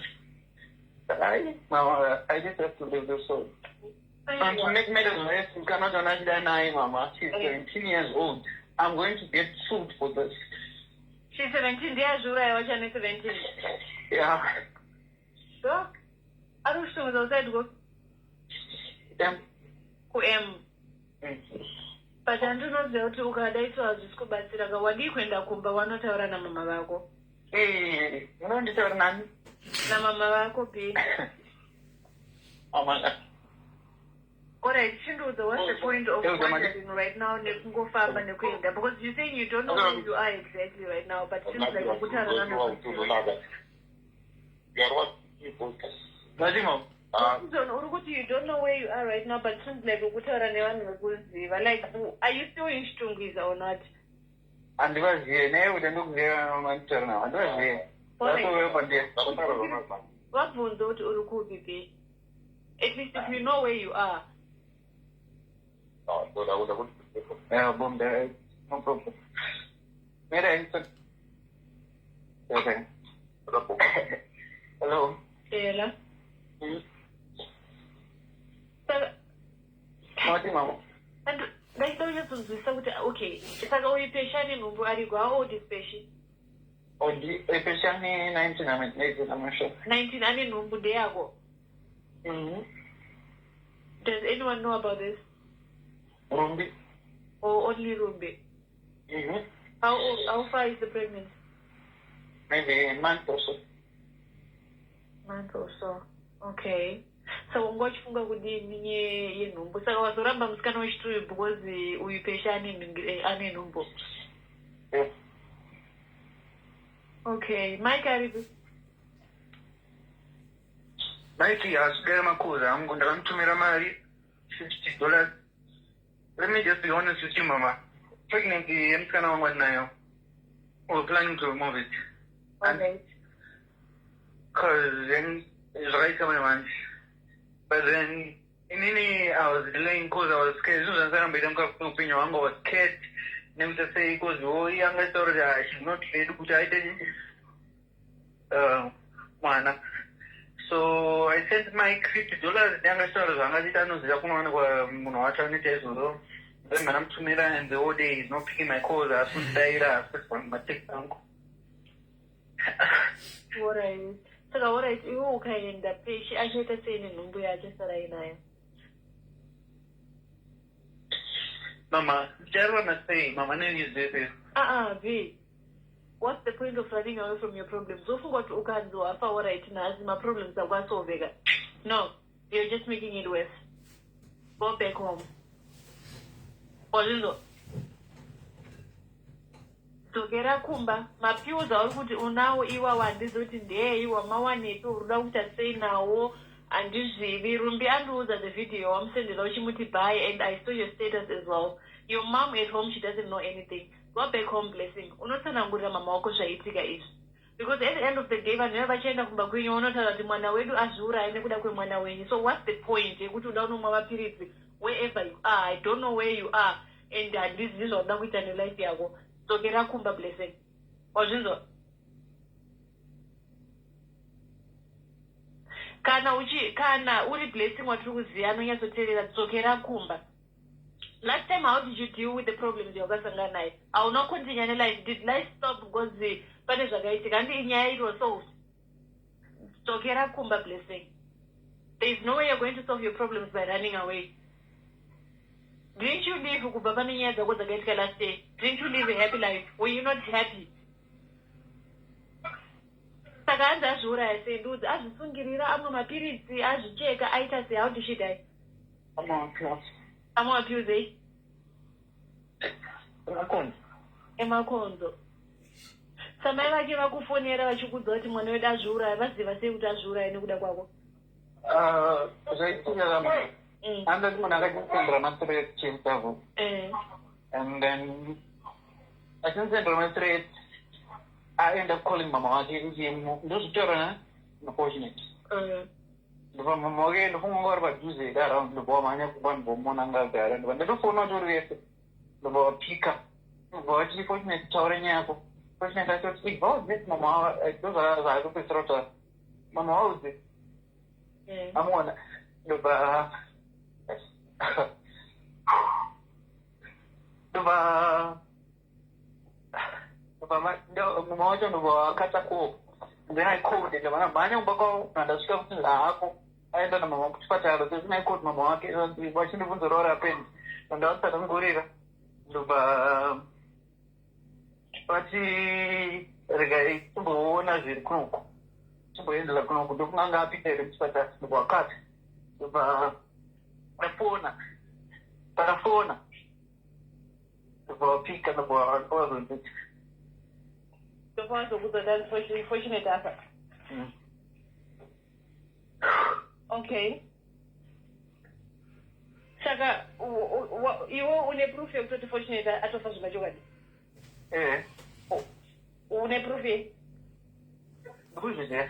Ai mama, I just have to leave this. So, and to make matters worse, musikana wacho achida naye, mama, she's 17 years old. I'm going to get sued for this. She's 17, ndiye azviuraya wacho ane 17? Yeah. So ari kushongedza kuside ko? M. Ku-M. But handinoziva kuti ukadaiswa hazvisi kubatsira ka. Wadii kuenda kumba wanotaura namama vako? Eh, unonditaura nani? Namama vako b. Oh my God. Alright, chindiudza, what's the point of wandering right now nekungofamba nekuenda, because you're saying you don't know where you are exactly right now, but seems like ukutaura nanokuziva. Nadimo. Susan, uri kuti you don't know where you are right now, but seems like ukutaura nevanhu vekuziva. Like, are you still in Chitungwiza or not? Handivazive naye kuti ndikuziva manditaura navo, handivazive. Vatove pandiri. Vabvunze kuti uri kupi be. At least if you know where you are. Yeah, boom, there, no problem. Mira, okay. Hello. Ela. Saka Mati mama. Ndaida kunyatsokunzwisisa kuti, okay, saka uyu Pesha nenhumbu ariko, how old is Peshi? Odi, Pesha ni 19, I'm 18, I'm not sure. 19, ane nhumbu ndeyako? Mm-hmm. Does anyone know about this? Rumbi. Or only Rumbi? Mm-hmm. How far is the pregnancy? Maybe a month or so. Month or so. Okay. Saka wanga uchifunga kudini yenhumbu? Saka wazoramba musikana wechituyu because uyu Pesha ane nhumbu? Yeah. Okay, Mike aripi? Mike haasvikira makozi angu, ndakamutumira mari $50. Let me just be honest with you, mama. Pregnancy yemusikana wangu andinayo, we're planning to remove it. And Cause then zvakaita manje manje. But then inini I was delaying cause I was scared. Zvinhu zvandisaramboita mukapenyu hwangu, I was scared nekuita sei cause wo iye anga achitaura kuti ah, she's not ready kuti aite mwana. So I sent Mike $50 neanga achitaura zvaanga achiita, anoziva kunowanikwa munhu wacho anoita izvozvo. Then ndanamutumira and the whole day he's not picking my calls, haasi kundidaira, haasi kurespond matext angu. Alright. Saka alright, iwe ukaenda peshi achaita sei nenhumbu yaachasara inayo? Mama, ndichararama sei mama nenyuzi? Ah ah, B. What's the point of running away from your problems? Ufunga kuti ukanzi wafa alright nhasi maproblems ako asolveka. No, you're just making it worse. Go back home. Wazvinzwa? Dzokera kumba. Mapills auri kuti unawo iwawo handizivi kuti ndeei, wamawanepi, uri kuda kuita sei nawo, handizvivi. Rumbi andiudza the video wamusendera uchimuti bye and I saw your status as well. Your mom at home, she doesn't know anything. Go back home, Blessing. Unotsanangurira mama wako zvaitika izvi. Because at the end of the day vanhu vaya vachaenda kumba kwenyu vanotaura kuti mwana wedu azviuraya nekuda kwemwana wenyu. So what's the point yekuti uda unomwa mapiritsi wherever you are? I don't know where you are and handizivi zvaunoda kuita nelife yako. Dzokera kumba, Blessing. Wazvinzwa? Kana uchi kana uri Blessing watiri kuziva anonyatsoteerera, dzokera kumba. Last time how did you deal with the problems yawakasangana nayo? Hauna continue nelife. Did life stop because pane zvakaitika? Handi nyaya it was solved. Dzokera kumba, Blessing. There is no way you're going to solve your problems by running away. Didn't you live kubva pane nyaya dzako dzakaitika last year? Didn't you live a happy life? Were you not happy? Saka hanzi azviuraya sei? Ndiudze, azvisungirira amwe mapiritsi, azvicheka, aita sei? How did she die? Amwe mapills ei? Emakonzo. Emakonzo. Samai vake vakufonera vachikudza kuti mwana wedu azviuraya, vaziva sei kuti azviuraya nekuda kwako? Zvaitika kama andati munhu akachisendera mathreat chimsavo and then achisendera mathreat, I end up calling mama wake kuti ndozvitaura na unfortunate ndobva mama wake, ndofunga vari padhuze ida around, ndobva wamhanya kumba, ndobva anga agara, ndobva ndatofona kuti uri wese, ndobva wapika, ndobva vati, "Fortunate, taura nyaya yako." Fortunate achoti, "Ibva udze mama." Ndozvaakupedzisira kutaura, "Mama waudze." Amuona, ndobva mama wacho ndobva wakata call. Then I called, ndobva ndamhanya kumba kwavo, ndasvika kuti haako, aenda namama kuchipatara. So then I called mama wake vachindibvunza what happened, ndavatsanangurira, ndobva vati, "Regai timboona zviri kunoku, timboendera kunoku." Ndokunga apinda here muchipatara, ndobva wakati, ndobva afona, pakafona ndobva wapika, ndobva wazonditi. Ndobva wazokudza kuti Fortunate afa. Okay, saka iwe une proof yekutoti Fortunate atofa zvechokwadi? Eh. Une proof ye? Ndikuzviziva.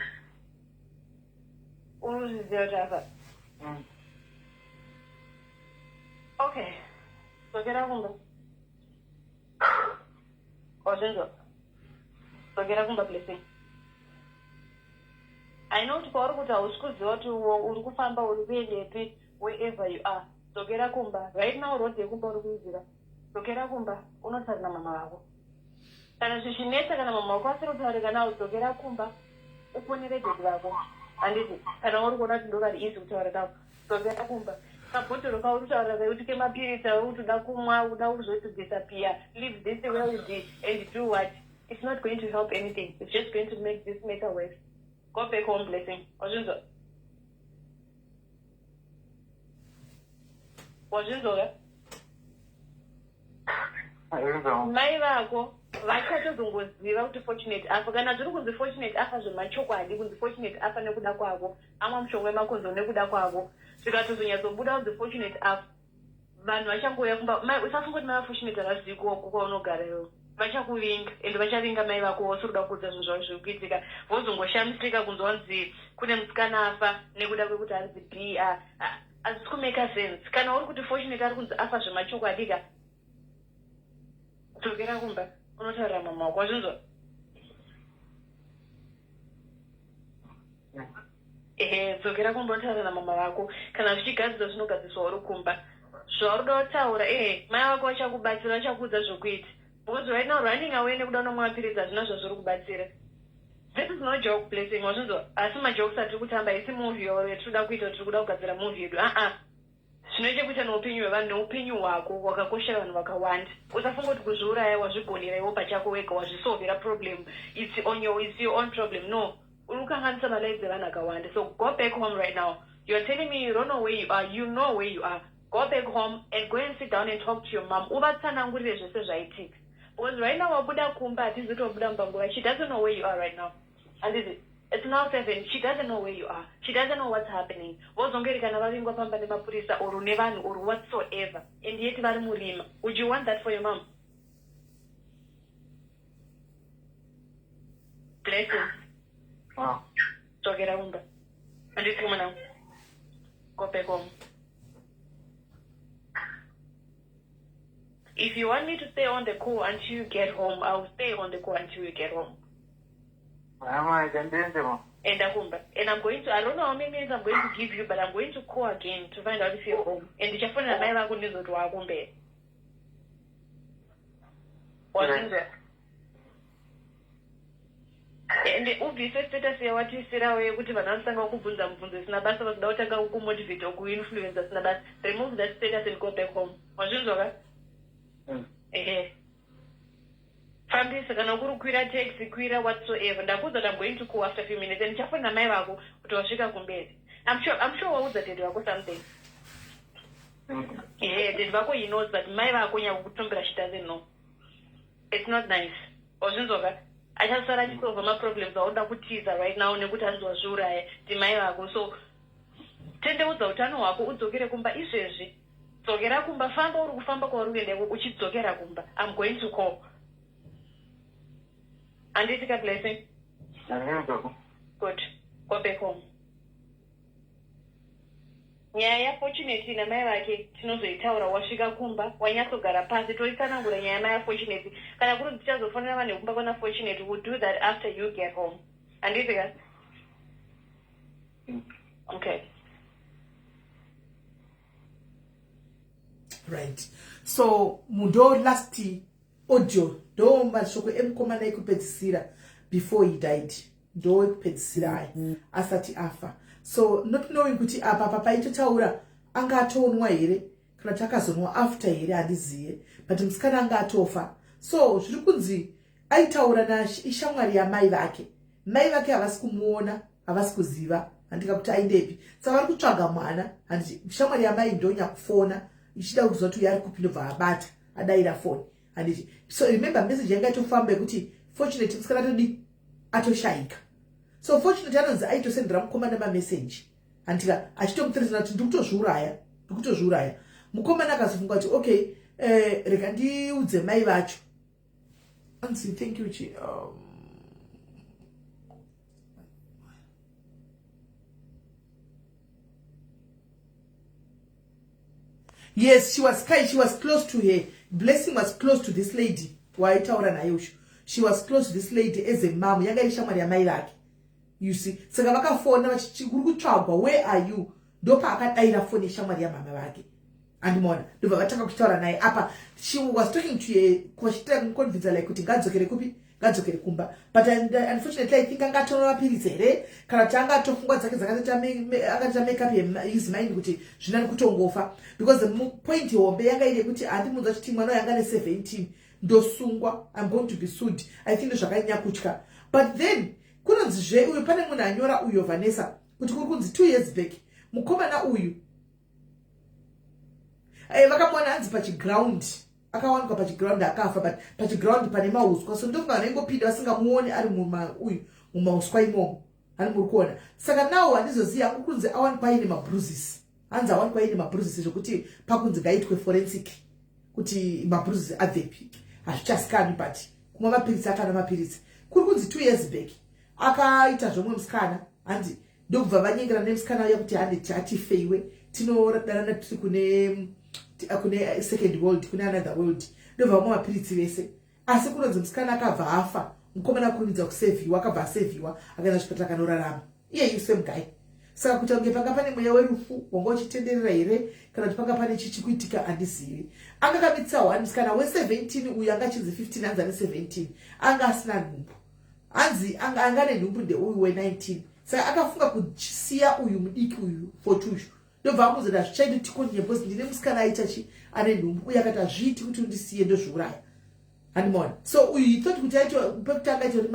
Unozviziva kuti afa? Okay, dzokera kumba, wazvinzwa? Dzokera kumba, Blessing. I know kuti pauri kuti hausi kuziva kuti uri kufamba uri kuendepi. Wherever you are, dzokera kumba right now. Road yekumba uri kuiziva. Dzokera kumba, unotaura namama vako kana zvichinetsa. Kana mama vako asiri kutaurika nawo, dzokera kumba, ufonere daddy vako, handiti? Kana uri kuona kuti ndo vari easy kutaura navo, dzokera kumba. Kabhotoro kauri kutaura kaikuti kemapiritsi auri kuti uda kumwa, uda kuzoti disappear, leave this world and do what? It's not going to help anything. It's just going to make this matter worse. Go back home, Blessing. Wazvinzwa? Wazvinzwa ka? Azvinzwa. Mai vako Vachatozongoziva kuti Fortunate afa. Kana zviri kunzi Fortunate afa zvemachokwadi, kunzi Fortunate afa nekuda kwavo, amwa mushonga wemakonzo nekuda kwavo, zvikatozonyatsobuda kunzi Fortunate afa, vanhu vachangouya kumba. Mai, usafunga kuti mai vaFortunate havazivi kwaunogara iwewe. Vachakuvinga and vachavinga mai vako vose kuda kuudza zvinhu zvavo zviri kuitika. Vozongoshamisika kunzwa kunzi kune musikana afa nekuda kwekuti hanzi B a hazvisi kumeka sense. Kana uri kuti Fortunate ari kunzi afa zvemachokwadi ka, dzokera kumba unotaurira mama wako, wazvinzwa? Ehe, dzokera kumba unotaura namama vako. Kana zvichigadzirwa zvinogadziswa uri kumba. Zvauri kuda kutaura, ehe, mai vako vachakubatsira, vachakuudza zvokuita. Because right now running away nekuda unomwa mapiritsi hazvina zvazviri kubatsira. This is no joke, Blessing, wazvinzwa? Asi majokes atiri kutamba, isi movie or yatiri kuda kuita, tiri kuda kugadzira movie yedu. Ah ah. Zvine chekuita neupenyu hwevanhu neupenyu hwako hwakakoshera vanhu vakawanda. Usafunga kuti kuzviuraya wazvigonera iwe pachako wega wazvisolvera problem. It's on your, it's your own problem. No. Uri kukanganisa malives evanhu akawanda. So go back home right now. You are telling me you don't know where you are. You know where you are. Go back home and go and sit down and talk to your mom. Uvatsanangurire zvese zvaitika. Because right now wabuda kumba hatizi kuti wabuda mumba nguva. She doesn't know where you are right now. Handiti? It's now 7. She doesn't know where you are. She doesn't know what's happening. Vozongeri kana vavingwa pamba nemapurisa or nevanhu or whatsoever. And yet vari murima. Would you want that for your mom? Blessing. Ah. Dzokera kumba. Handiti mwanangu. Go back home. If you want me to stay on the call until you get home, I'll stay on the call until you get home. Mama, kandiende ma. Enda kumba. And I'm going to, I don't know how many minutes I'm going to give you, but I'm going to call again to find out if you're home. And ndichafonera mai vako ndizoti wakumberi. Wazvinzwa? Ende ubvise status yawatiisirawo yekuti vanhu vanotanga kukubvunza mubvunzo isina basa vazoda kutanga kukumotivate or kuinfluence asina basa. Remove that status and go back home. Wazvinzwa ka? Ehe. Fambisa kana kuri kwira taxi kwira whatsoever. Ndakuudza kuti I'm going to call after few minutes and ndichafonera mai vako kuti wasvika kumberi. I'm sure waudza daddy vako something. Ehe, daddy vako he knows but mai vako nyakukutumbira she doesn't know. It's not nice. Wazvinzwa ka? Achasara achisolva maproblems aunoda kutiza right now nekuti hanzi wazviuraya ndimai vako. So tendeudza utano hwako udzokere kumba izvezvi. Dzokera kumba, famba uri kufamba kwauri kuenda iko uchidzokera kumba. I'm going to call. Handiti ka Blessing? Ndazvinzwa. Good. Go back home. Nyaya yaFortunate namai vake tinozoitaura wasvika kumba wanyatsogara pasi toitsanangura nyaya yamai aFortunate. Kana kuri kuti tichazofonera vanhu vekumba kwana Fortunate, we'll do that after you get home. Handiti ka? Okay. Right. So ndo last audio, ndo mashoko emukomana ekupedzisira before he died, ndo ekupedzisira aya asati afa. So not knowing kuti apa papaitotaura anga atonwa here kana kuti akazonwa after here handiziye, but musikana anga atofa. So zviri kunzi aitaura naishamwari yamai vake. Mai vake havasi kumuona, havasi kuziva handika kuti aendepi, saka vari kutsvaga mwana. Handiti shamwari yamai ndonyakufona ichida kuziva kuti uyo ari kupi, ndobva abata adaira foni. Handiti so remember message yanga itofamba yekuti Fortunate musikana atodi atoshayika. So Fortunate anonzi aitosendera mukomana mameseji, handika, achitomuthreatena kuti ndikutozviuraya, ndikutozviuraya. Mukomana akazofunga kuti okay, rega ndiudze mai vacho. Anzi thank you chi yes, she was kind, she was close to her. Blessing was close to this lady waitaura naye usho. She was close to this lady as a mom, yanga iri shamwari yamai vake, you see. Saka vakafona vachiti kuri kutsvagwa, where are you? Ndopaakadaira foni yeshamwari yamama vake, andimaona, ndobva vatanga kuchitaura naye. Apa she was talking to her vachitira kumuconvinsa like kuti ngadzokere kupi, ngadzokere kumba. But unfortunately I think anga atonwa mapiritsi here kana kuti anga atofungwa dzake dzakatoita make up his mind kuti zvinani kutongofa, because the point hombe yanga iri yekuti handimunzwa chiti mwana uyu anga ne17, ndosungwa, I'm going to be sued. I think ndozvakanyanya kutya. But then kunonzizve uyu pane munhu anyora uyo Vanessa kuti kuri kunzi 2 years back mukomana uyu vakamuona hanzi pachiground. Akawanikwa pachiground akafa, but pachiground pane mauswa, so ndofunga vanhu vaingopinda vasingamuoni ari uyu mumauswa imomo. Hani muri kuona? Saka nawo handizozivi hangu. Kunzi awanikwa aine mabruises, hanzi awanikwa aine mabruises, zvekuti pakunzi ngaitwe forensic kuti mabruises abvepi hazvichazikanwi. But kumwa mapiritsi, akana mapiritsi. Kuri kunzi 2 years back akaita zvomwe musikana, hanzi ndokubva vanyengera nemusikana uya kuti handi hatifeiwe, tinodanana, tiri kune second world, kune another world. Ndobva vamwe mapiritsi vese, asi kunonzi musikana akabva afa. Mukomana akurumidza kusevhiwa, akabva asevhiwa, akaenda kuchipatara, akanorarama iyeyu same guy. Saka kuita kunge panga pane mweya werufu wanga uchitenderera here, kana kuti panga pane chichi kuitika, handizivi. Anga kamitisa one musikana we17 uyu, anga achinzi 15, hanzi ane 17, anga asina nhumbu. Hanzi anga nenhumbu ndeuyu we19. Saka akafunga kusiya uyu mudiki uyu Fortune, ndobva amuzoti hazvichaiti tikonye because ndine musikana aita chi ane nhumbu. Uye akati hazviiti kuti undisiye, ndozviuraya. Handimaona? So uyu he thought kuti aito pekutanga aitori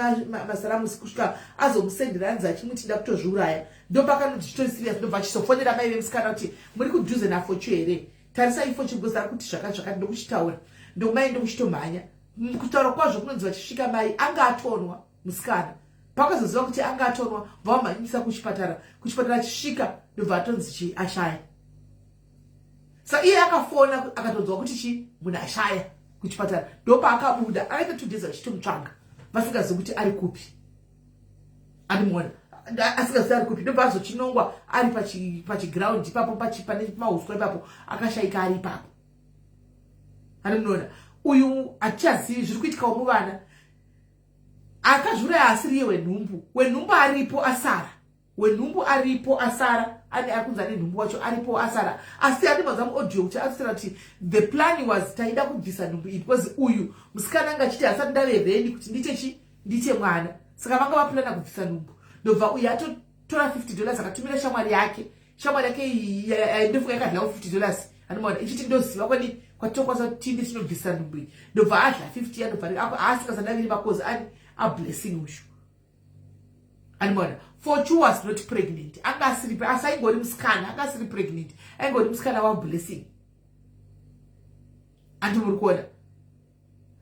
masaramusi kusvika azomusendera, hanzi achimuti nda kutozviuraya. Ndopakanoti chitori serious, ndobva achizofonera mai vemusikana kuti muri kudhuze naFortune here? Tarisai Fortune because ari kuti zvakati zvakati. Ndokuchitaura, ndokumai ndokuchitomhanya. Kutaura kwazvo kunonzi vachisvika mai anga atonwa musikana. Pakazoziva kuti anga atonwa, vamhanyisa kuchipatara. Kuchipatara achisvika, ndobva atonzi chi ashaya. Sa iye akafona akatonzwa kuti chi munhu ashaya kuchipatara. Ndopaakabuda, akaita 2 days achitomutsvaga, vasingazivi kuti ari kupi. Andimuona asingazivi ari kupi. Ndobva azochinongwa ari pachiground ipapo, pane mauswa ipapo, akashayika ari ipapo. Andimunoona uyu, hatichazivi zviri kuitikawo muvana. Akazviuraya asiri iye wenhumbu. Wenhumbu aripo asara, wenhumbu aripo asara, ane akunzi ane nhumbu wacho aripo asara. Asi andibvanza muaudio kuti atitaura kuti the plan was taida kubvisa nhumbu iyi because uyu musikana anga achiti asati ndave ready kuti ndiite chi ndiite mwana. Saka vanga vaplana kubvisa nhumbu. Ndobva uyu atotora $50, akatumira shamwari yake. Shamwari yake iyi ndofunga yakadlawo $50. Andimaona ichiti ndoziva kwadi kwatokwanisa kuti tinde tinobvisa nhumbu iyi. Ndobva adla 50, yandobva aasingasadaviri makozi ani aBlessing uyu. Andimaona? Fortune was not pregnant, anga asiri, asi aingori musikana, anga asiri pregnant, aingori musikana waBlessing. Andi muri kuona?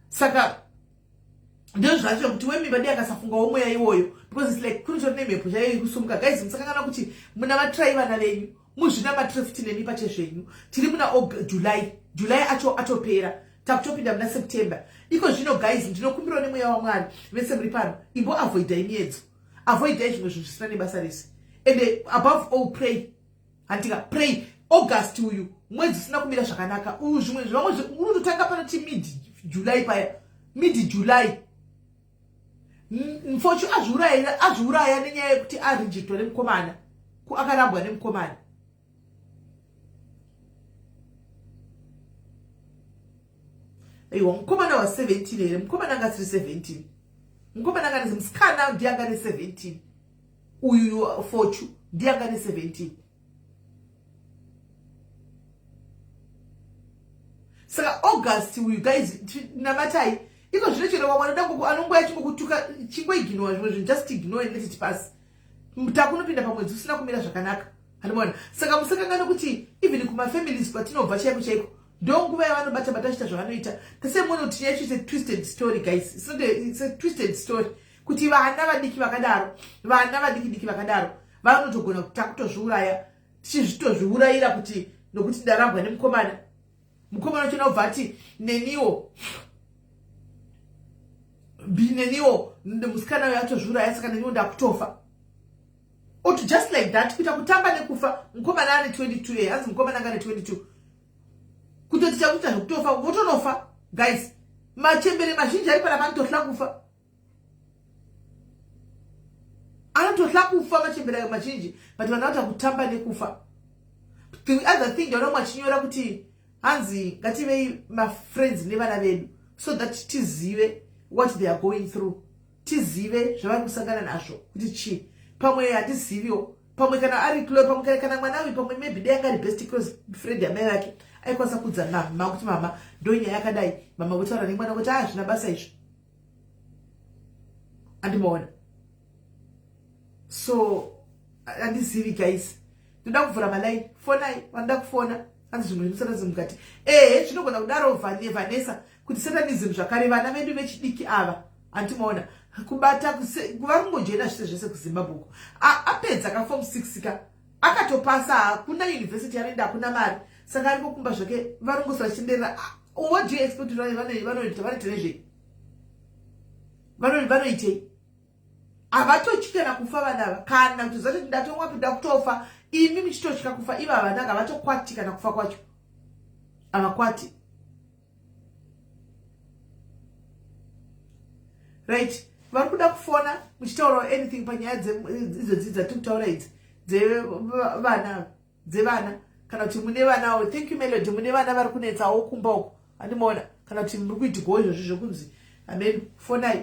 Saka ndozvacho kuti wemimba dei akasafungawo mweya iwoyo, because it's like kunotori nemhepo chaiyo ikusumuka. Guys, musakangana kuti muna vatrai vana venyu, muzvinamatire futi nemi pachezvenyu. Tiri muna July, July acho atopera, takutopinda muna September iko zvino. Guys, ndinokumbirawo nemweya waMwari, vese muri pano, imboavoidai miedzo, avoidai zvimwe zvinhu zvisina nebasa rese, and above all pray. Handika pray. August uyu mwedzi usina kumira zvakanaka uyu. Zvimwe zvamwe unototanga panoti mid July paya, mid July. Fortune azviuraya nenyaya yekuti arejectwa nemukomana, akarambwa nemukomana. Aiwa, mukomana wa17 here? Mukomana anga asiri 17, mukomana anga musikana ndiye anga ne17. Uyu Fortune ndiye anga ne17. Saka August uyu, guys, namatai iko zvino. Chero vamwe vanoda anongoya chingokutuka, chingoignore zvimwe zvinhu, just ignore and let it pass. Takunopinda pamwedzi usina kumira zvakanaka. Handimaona? Saka musakangana kuti even kumafamilies kwatinobva chaiko chaiko, ndonguva yavanobata bata chiita zvavanoita. Tasemuone kuti yacho it's a twisted story, guys. It's not a, it's a twisted story kuti vana vadiki vakadaro, vana vadiki diki vakadaro vanotogona kuti takutozviuraya, tichizvitozviurayira kuti nokuti ndarambwa nemukomana. Mukomana wachona ubva ati neniwo, neniwo musikana uyo atozviuraya, saka neniwo ndakutofa. Oti just like that, kuita kutamba nekufa. Mukomana ane 22 ye, hanzi mukomana anga ane 22, kutoti chakuita zvekutofa, votonofa. Guys, machembere mazhinji ari panapa anotohla kufa, anotohla kufa machembere ayo mazhinji, but vanhu vanoita kutamba nekufa. The other thing, ndaona mumwe achinyora kuti hanzi ngativei mafriends nevana vedu so that tizive what they are going through, tizive zvavari kusangana nazvo kuti chii. Pamwe hatiziviwo, pamwe kana ari pamwe kana mwana uyu, pamwe maybe dai anga ari best close friend yamai vake, aikwanisa kuudza mama kuti mama, ndo nyaya yakadai. Mama votaura nemwana kuti a zvina basa izvo. Andimaona? So handizivi, guys. Ndoda kuvhura malines, fonai vanoda kufona. Hanzi zvimwe zvemusatanism mukati. Ehe, zvinogona kudaro Vanessa kuti satanism zvakare vana vedu vechidiki ava antimaona kubata vari kungojoina zvese zvese kuZimbabwe uko. Apedza ka form 6 ka akatopasa, hakuna university anoenda, hakuna mari, saka ariko kumba zvake, varongosara chitenderera. What do you expect? Vanoita vanoita nezvei? Vanoitei? Havatotyi kana kufa vana ava, kana kuti zati ndatomwa pinda kutofa, imi muchitotya kufa, ivo havana, havatokwati kana kufa kwacho havakwati. Right, vari kuda kufona muchitaurawo anything panyaya idzodzi dzatiri kutaura idzi dzevana, dzevana, kana kuti mune vanawo. Thank you, Melody. Mune vana vari kunetsawo kumba uko, handimaona, kana kuti muri kuitigwawo izvozvi zvekunzi amen. Fonai,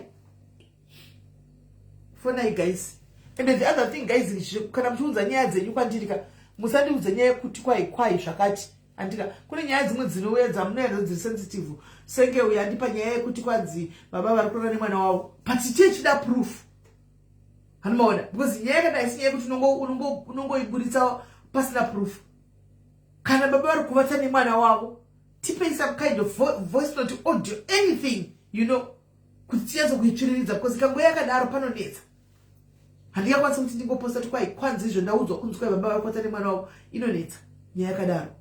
fonai guys. And the other thing guys, kana muchiunza nyaya dzenyu kwandiri ka, musandiudze nyaya yekuti kwai kwai zvakati, andika kune nyaya dzimwe dzinouya dzamunoya nadzo dziri sensitive, senge uyo andipa nyaya yekuti kwanzi baba vari kurara nemwana wavo, but chechida proof, handimaona, because nyaya yakadai isi nyaya yekuti unongoiburitsa pasina proof. Kana baba vari kuvata nemwana wavo, tipei some kind of voice note, audio, anything kuti tinyatso kuitsviriridza, because kanguva yakadaro panonetsa. Handingakwanisi kuti ndingoposta kuti kwai kwanzi izvo, ndaudzwa kunzi kwai baba vari kuvata nemwana wavo. Inonetsa nyaya yakadaro,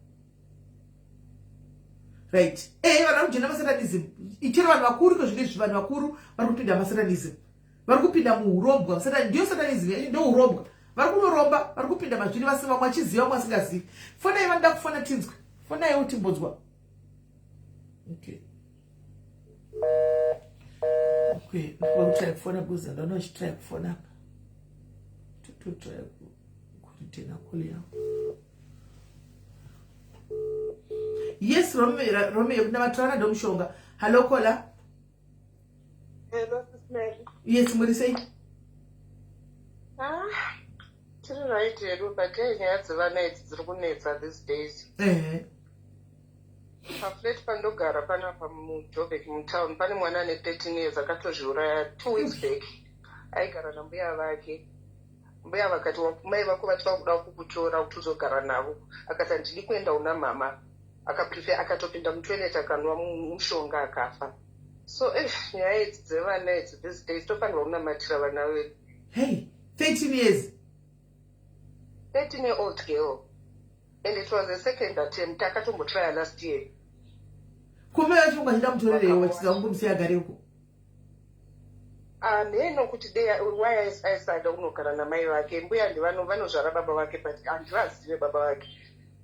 right? Vanhu vari kujoina masatanism, ichero vanhu vakuru iko zvino izvi, vanhu vakuru vari kupinda masatanism, vari kupinda muurombwa. Satani ndiyo satanism yacho, ndo urombwa. Vari kunoromba, vari kupinda mazviri vasi, vamwe vachiziva, vamwe vasingazivi. Fonai, vanoda kufona tinzwe. Fonaiwo timbodzwa. Okay, ndikuva kufona because ndaona uchitry kufona apa, totry kuritena call yavo. Yes, Romeo, Romeo, kuna vatorana ndomushonga. Hello, caller. Hello, Sis Mary. Yes, muri sei? Ah, tiri right hedu, but hey, nyaya dzevana idzi dziri kunetsa these days. Paflat pandogara panapa muJobek mutown pane mwana ane 13 years akatozviuraya 2 weeks back. Aigara nambuya vake. Mbuya vakati, "Mai vako vati vakuda kukutora kuti uzogara navo." Akati, "Handidi kuenda una mama." Akaprefer, akatopinda mutoilet akanwa mushonga akafa. So eh, nyaya idzi dzevana idzi these days, tofanirwa kunamatira vana vedu. Hey, 13 years? 13 year old girl, and it was a second attempt. Akatombotrya last year. Kumbe vacho ungachida mutorerewo vachiza kungomusiya agareko. Hameno kuti dei why aisada kunogara namai vake. Mbuya ndivano vanozvara baba vake, but handivazive baba vake,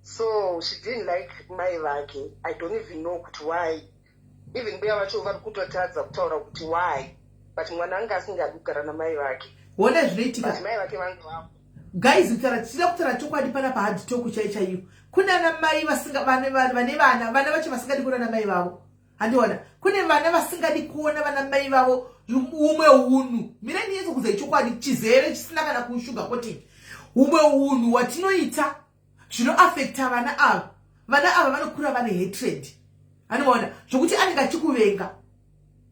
so she didn't like mai vake. I don't even know kuti why. Even mbuya vacho vari kutotadza kutaura kuti why, but mwana anga asingadi kugara namai vake. Ona zvinoitika. But mai vake vange vavo. Guys, kutaura, tichida kutaura chokwadi panapa, hard talk chai chaiyo. Kune ana mai vasinga vane vane vana, vana vacho vasingadi kuona namai vavo, handiona. Kune vana vasingadi kuona vana mai vavo. Umwe unhu, mirai ndinyedzo kuzai chokwadi chizere chisina kana kushuga coating. Umwe unhu watinoita zvinoafecta vana ava, vana ava vanokura vane hatred, handimaona, zvokuti anenge achikuvenga,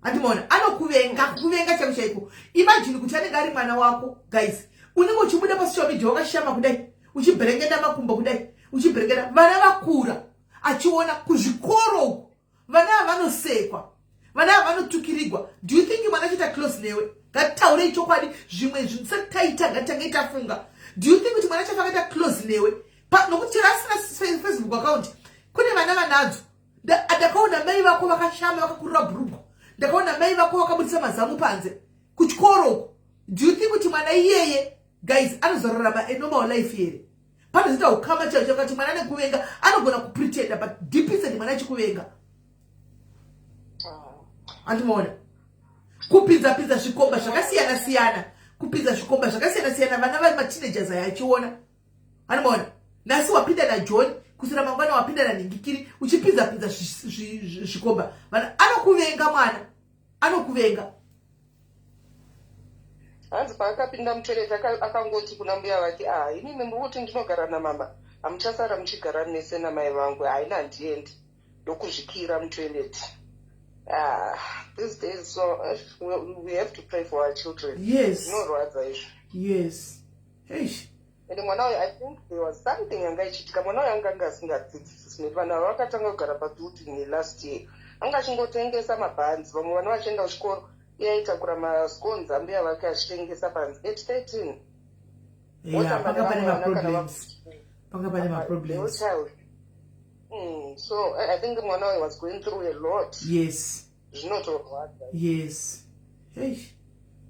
handimaona, anokuvenga, kukuvenga chaiko chaiko. Imagine kuti anenge ari mwana wako, guys, unenge uchibuda pasocial media wakashama kudai, uchibherengenda makumbo kudai, uchibherengenda. Vana vakura achiona kuzvikoro uku, vana ava vanosekwa, vana ava vanotukirigwa. Do you think mwana achiita close newe? Ngatitaurei chokwadi, zvimwe zvinhu tisati taita ngatitange tafunga. Do you think kuti mwana achafa akaita close newe? Nokuti chero asina Facebook account, kune vana vanadzo. Ndakaona mai vako vakashama, vakakurira bhurugwa, ndakaona mai vako vakabudisa mazamu panze kuchikoro uku. Do you think kuti mwana iyeye, guys, anozorarama a normal life here? Panozoita ukama chaicho chakati mwana anekuvenga, anogona kupretenda, but deep inside mwana achikuvenga, handimaona. Kupinza pinza zvikomba zvakasiyana siyana, kupinza zvikomba zvakasiyana siyana, vana vari mateenagers aya achiona, handimaona. Nhasi wapinda naJohn, kusira mangwana wapinda nanhingikiri, uchipinza pinza zvikomba, vana anokuvenga, mwana anokuvenga. Hanzi paakapinda mutoilet akangoti kuna mbuya vake, "Ah, inini muri kuti ndinogara namama, hamuchasara muchigara mese namai vangu. Haina, handiendi." Ndokuzvikira mutoilet. Ah, these days, so we have to pray for our children. Zvinorwadza izvo. Yes, eish. Ende mwana uyu, I think there was something yanga ichiitika. Mwana uyu anga asingadzidzisi nekuti vanhu ava vakatanga kugara pabuilding last year. Anga achingotengesa mabhanzi, vamwe vana vachienda kuchikoro, iye aitakura mascones ambuya vake achitengesa panzi at 13. Yeah, panga pane maproblems, panga pane maproblems. So I think mwana uyu was going through a lot. Zvinotorwadza. Yes, hey,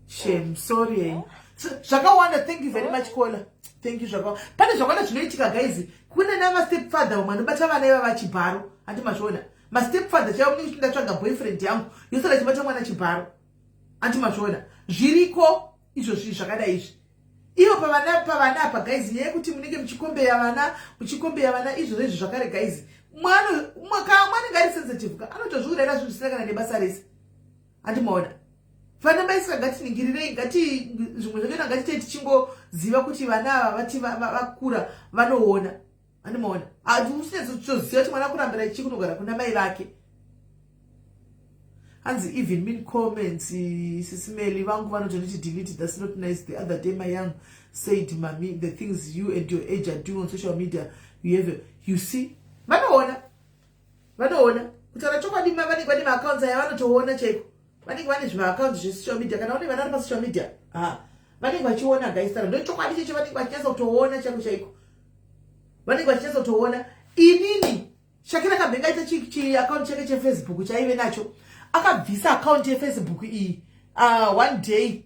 shame, sorry. Zvakawanda. Thank you very much, caller, thank you. Zvakawanda, pane zvakawanda zvinoitika, guys. Kune namastep father vamwe anobata vana iva vachibharo, handi mazviona? Mastep father chaivo, munenge ndatsvaga boyfriend yangu, yosara chibata mwana chibharo, handi mazviona? Zviriko izvozvi zvakadai izvi. Ivo pavana apa, guys, nyaya yekuti munenge muchikombeya vana, muchikombeya vana izvozvo izvo zvakare, guys, mwana anenge ari sensitive ka, anotozviurayira zvinhu zvisina kana nebasa rese, handimaona? Vana maisika, ngatiningirirei, ngati zvimwe zvachona ngatitei tichingoziva kuti vana ava vati vakura vanoona, handimaona? Usinyatsoziva kuti mwana kurambira ichi kunogara kuna mai vake. Hanzi even mean comments, Sis Melly vangu vanotonditi delete, that's not nice. The other day my young said, "Mummy, the things you and your age are doing on social media, you have." You see, vanoona, vanoona. Kutaura chokwadi, vanenge vane maaccounts aya, vanotoona chaiko. Vanenge vane zvimaaccounts zvesocial media. Kana une vana vari pasocial media, ha, vanenge vachiona, guys. Tara ndo chokwadi checho, vanenge vachinyatsa kutoona chaiko chaiko, vanenge vachinyatsa kutoona. Inini Shakira kabve ngaita chiaccount chake cheFacebook chaive nacho, akabvisa account yeFacebook iyi one day,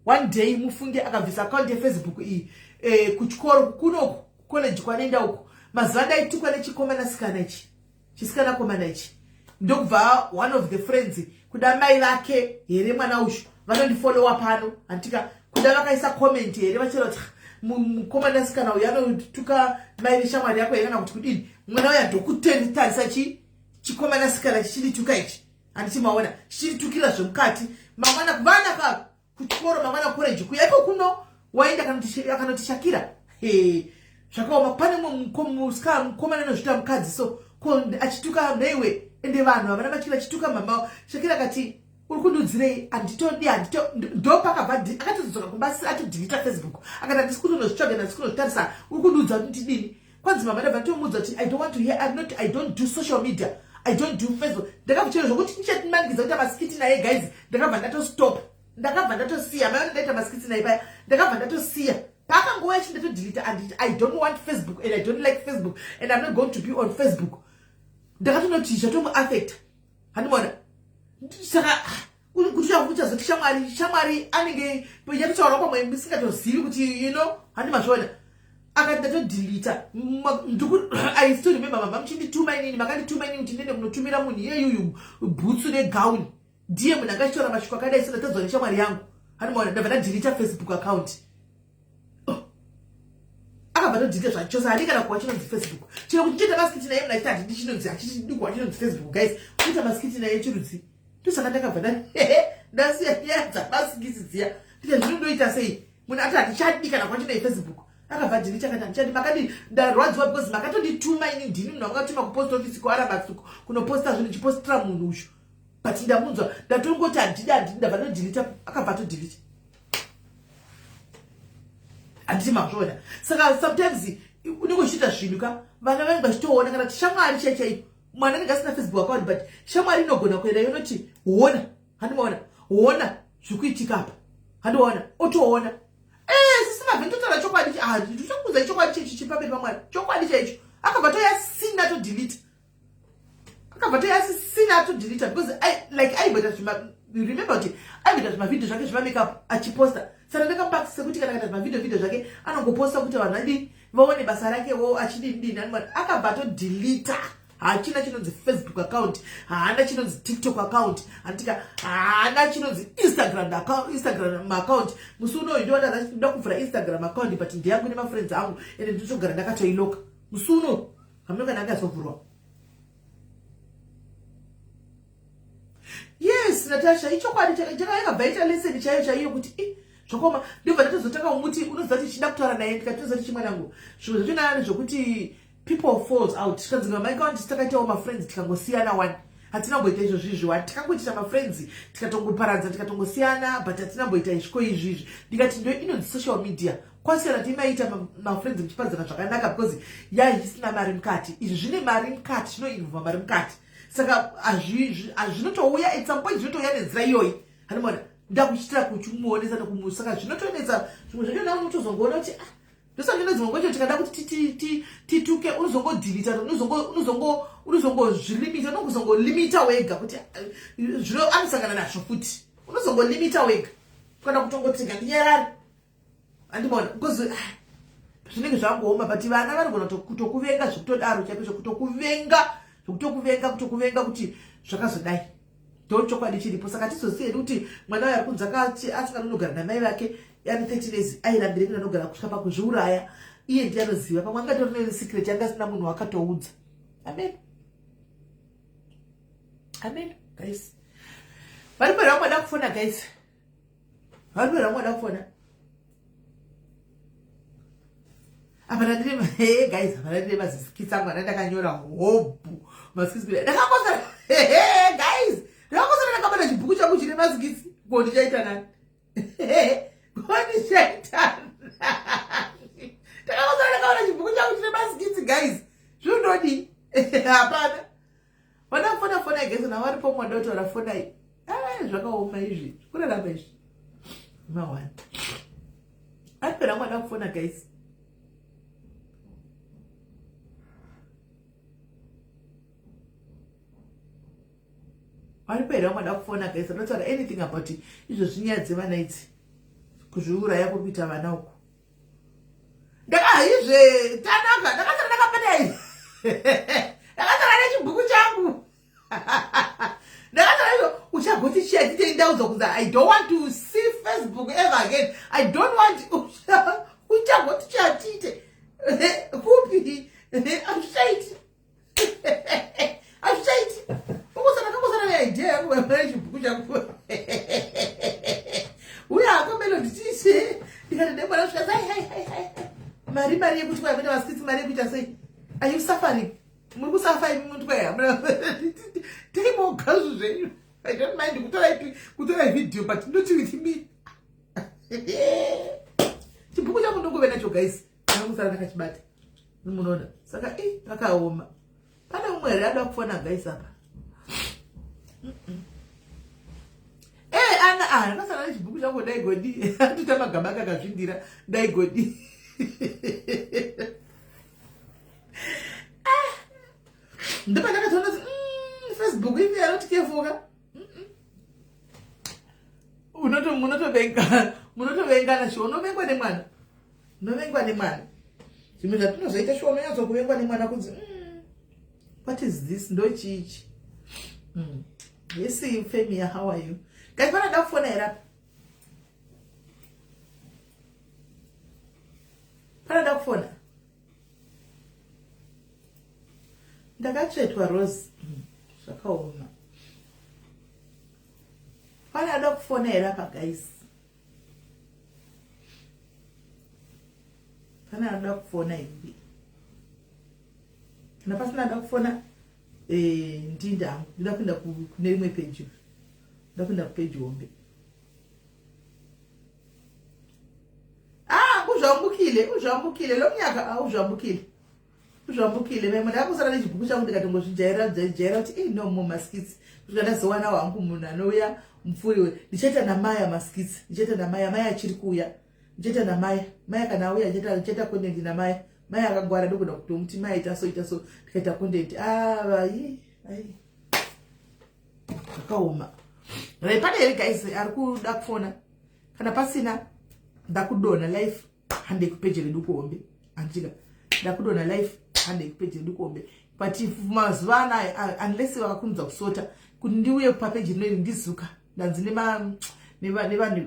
one day, mufunge, akabvisa account yeFacebook iyi kuchikoro kunoku, kucollege kwanoenda uku. Mazuva ndaitukwa nechikomana sikana ichi, chisikana komana ichi, ndokubva one of the friends, kuda mai vake here mwana uyu, vanondifollowa pano, handitika? Kuda vakaisa comment here vachira kuti mukomana sikana uyu anotuka mai veshamwari yako here kana kuti kudini. Mwana uyu ndokutarisa chi chikomana sikana chichindituka ichi, handiti maona? Chichiritukira zvemukati. Mangwana vana ka kuchikoro, mangwana kukoreji kuya iko kuno waenda, akanoti Shakira, zvakaoma. Pane mukomana anozvita mukadzi so ko achituka meiwe, ende vanhu havana matyira, achituka mama. Shakira akati, "Uri kundiudzirei? Handitodi, handito." Ndopakabva akatozodzoka kumba atodeleta Facebook. Akati, "Handisi kutonozvitsvaga, handisi kunozvitarisa. Uri kundiudza kuti ndidini?" Kwanzi mama ndabva nditomuudza kuti, "I don't want to hear. I'm not, I don't do social media, I don't do Facebook." Ndakabva zvokuti ndichatimanikidza kuita maskits naye, guys, ndakabva ndatostop, ndakabva ndatosiya. Maiona ndaita maskits naye paya, ndakabva ndatosiya. Paakangouya chi ndatodeleta. Anditi I don't want Facebook and I don't like Facebook and I'm not going to be on Facebook. Ndakatonoti zvatomuaffecta, handimaona? Saka kuti uchazoti shamwari, shamwari anenge yatotaura pamwe musingatozivi kuti, handimazviona? Akati ndatodeleta. I still remember mama muchindituma inini, makandituma inini kuti ndiende kunotumira munhu iyeyuyu bhutsu negauni. Ndiye munhu angachitora mashoko akadai sendatadzwa neshamwari yangu, handimaona? Ndabva ndadeleta Facebook account. Oh. Akabva todeleta zvachose, handi kana kuwa chinonzi Facebook. Chero kuti ndichiita maskits naye, munhu achiti handidi chinonzi, achiti kuwa chinonzi Facebook. Guys, kuita maskits naye chirudzi? Ndosaka ndakabva ndasiya nyaya dzamaskits dziya. Ndika zvinondoita sei munhu ati handichadi kana kwachinoi Facebook? Akabva delete, akati handichadi. Makadi ndarwadziwa because makatondituma ini, ndini munhu wakatuma kupost office kuArabats kunoposta zvinhu, chipostira munhu uyu, but ndamunzwa, ndatongoti handidi, handidi, ndabva ndodeleta. Akabva atodeleta, handiti mazviona? Saka sometimes unenge uchiita zvinhu ka, vana vanenge vachitoona. Kana shamwari chai chaiyo, mwana anenge asina Facebook account, but shamwari inogona kuenda yonoti, "Hona, handimaona? Hona zviri kuitika apa, handiona?" Otoona. Sisi mavhi, ndotaura chokwadi, ndichokuudza chokwadi chechi chipamberi pamwari, chokwadi chaicho. Akabva toyasina todeleta, akabva toyasisina atodeleta because like aimboita zvima, remember kuti aimboita zvimavhidhio zvake zvemakeup achiposta. Saka ndakamupa sekuti kana kaita zvimavhidhio vhidhio zvake anongoposta kuti vanhu vadii, vaone basa rakewo achidini dini. Akabva atodeleta. Haachina chinonzi Facebook account, haana chinonzi TikTok account, handitika? Haana chinonzi Instagram account, Instagram account. Musi unoyu ndoda kuvhura Instagram account, but ndeyangu nemafriends angu, ende ndinotogara ndakatoiloka. Musi uno hamuna kana angazovhurwa. Yes, Natasha, ichokwadi. Yakabva ita lesson chaiyo chaiyo kuti i zvakaoma. Ndobva ndatozotanga kumuti, unoziva kuti chida kutaura naye, ndikati, "Unoziva kuti chimwanangu, zvimwe zvachona nezvokuti people falls out." Tikanzi mamaikaundisi takaitawo mafriends, tikangosiyana one, hatina kumboita izvozvo izvi one, tikangoitita mafriends, tikatongoparadza, tikatongosiyana, but hatina mboita izviko izvizvi. Ndikati ndo inonzi social media. Kwasiyana timaita mafriends muchiparidzana zvakanaka because yaisina mari mukati. Izvi zvine mari mukati, zvinoinvolva mari mukati. Saka zvinotouya at some point, zvinotouya nenzira iyoyi. Hanimona ndakuchitira kuchimuonesa nekumu, saka zvinotonetsa zvimwe zvacho. Na unotozongoona kuti ah, ndosaka dzimwe nguva tikada kuti tituke, unozongodhilita, unozongozvilimita, unozongolimita wega kuti eh, zvino anosangana nazvo futi. Unozongolimita wega kana kutongotsika ndinyarare, andimona, because ah, zvinenge zvangooma. But vana vanogona kutokuvenga zvekutodaro chaiko, kutokuvenga zvekutokuvenga, kutokuvenga kuti zvakazodai. Ndo chokwadi chiripo. Saka tizozivi hedu kuti mwana uyo ari kunzi akati asinganonogara namai vake ane 13 years airambire kunanogara kusvika pakuzviuraya. Iye ndiye anoziva. Pamwe angatori nesecret yanga asina munhu wakatoudza. Amen, amen. Guys, vari pera vamwe vada kufona. Guys, vari pera vamwe vada kufona. Apa ndandine, hey guys, apa ndandine maziskits angu andandakanyora hobhu, maskits ndakangosara. Guys, ndakangosara ndakabata chibhuku changu chine maskits. Ko ndichaita nani? Ko ndichaita nani? Ndakangosara ndakaona chibhuku changu chine maskits. Guys, zvinodii? Hapana. Vada kufona, fonai guys. Na varipo mwadotora, fonai. Zvakaoma izvi, kurarama izvi mawani. Aripera mwada kufona, guys. Varipo here vamwada kufona, guys? Anotaura anything about izvo zvinyaya dzevana idzi, kuzviuraya kuri kuita vana uku? Ndakahaizve tanaka, ndakasara ndakabata, ndakasara nechibhuku changu, ndakasara izvo. Uchagoti chiya tite ndaudzwa kunzi I don't want to see Facebook ever again. I don't want. Uchagoti chiya tite kupi? Hazvichaiti, hazvichaiti. Ungosara kangosara neidea yangu nechibhuku changu. Uya ako Melody tiche, ndikati ndemwana svika hai hai hai hai, mari, mari yekuti kwaya kune maskits, mari yekuita sei? Are you suffering? Muri kusafa imi muntu kwaya taimoga zvinhu zvenyu. I don't mind kutora video, but not with me. Chibhuku changu ndongove nacho, guys, ndangosara ndakachibata, munoona. Saka i pakaoma. Pane umwe here ada kufona, guys, apa? Ana ah, ndakasara nechibhuku changu. Ndaigodi atoita magaba ake akazvindira. Ndaigodi ndopandakatoona kuti Facebook ivi anoti kefuka. Munotovenga, munotovengana shuwa. Unovengwa nemwana, unovengwa nemwana. Zvimwe zvatinozoita shuwa, unonyatsokuvengwa nemwana kunzi what is this? Ndochiichi? Yes, Femia, how are you, guys? Panoda kufona here apa? Panoda kufona? Ndakatsvetwa, Rose. Zvakaoma. Pane ada kufona here apa, guys? Pane anoda kufona here? Kana pasina ada kufona, ndinda hangu. Ndoda kuenda kune rimwe peji, ndoda kuenda kupeji hombe. Ah, uzvambukile, uzvambukile lo mnyaka. Ah, uzvambukile, uzvambukile. Memo ndakusara nechibhuku changu, ndikatongozvijairira jaira kuti i no more maskits kusvika ndazowana wangu munhu anouya mupfuriwe. Ndichaita namaya maskits, ndichaita namaya. Maya achiri kuuya, ndichaita namaya. Maya kana auya, ndichaita content namaya. Maya akangwara, ndogona kutomuti maya ita so, ita so, ndikaita content. Ah, vai ai, zvakaoma. Right, pane here, guys, ari kuda kufona? Kana pasina, ndakudona live. Handei kupeji redu kuhombe, handitika? Ndakudona live, handei kupeji redu kuhombe. But mazuva anaya, unless vakakurumidza kusota kuti ndiuye papeji rino iri, ndizuka ndanzi nevanhu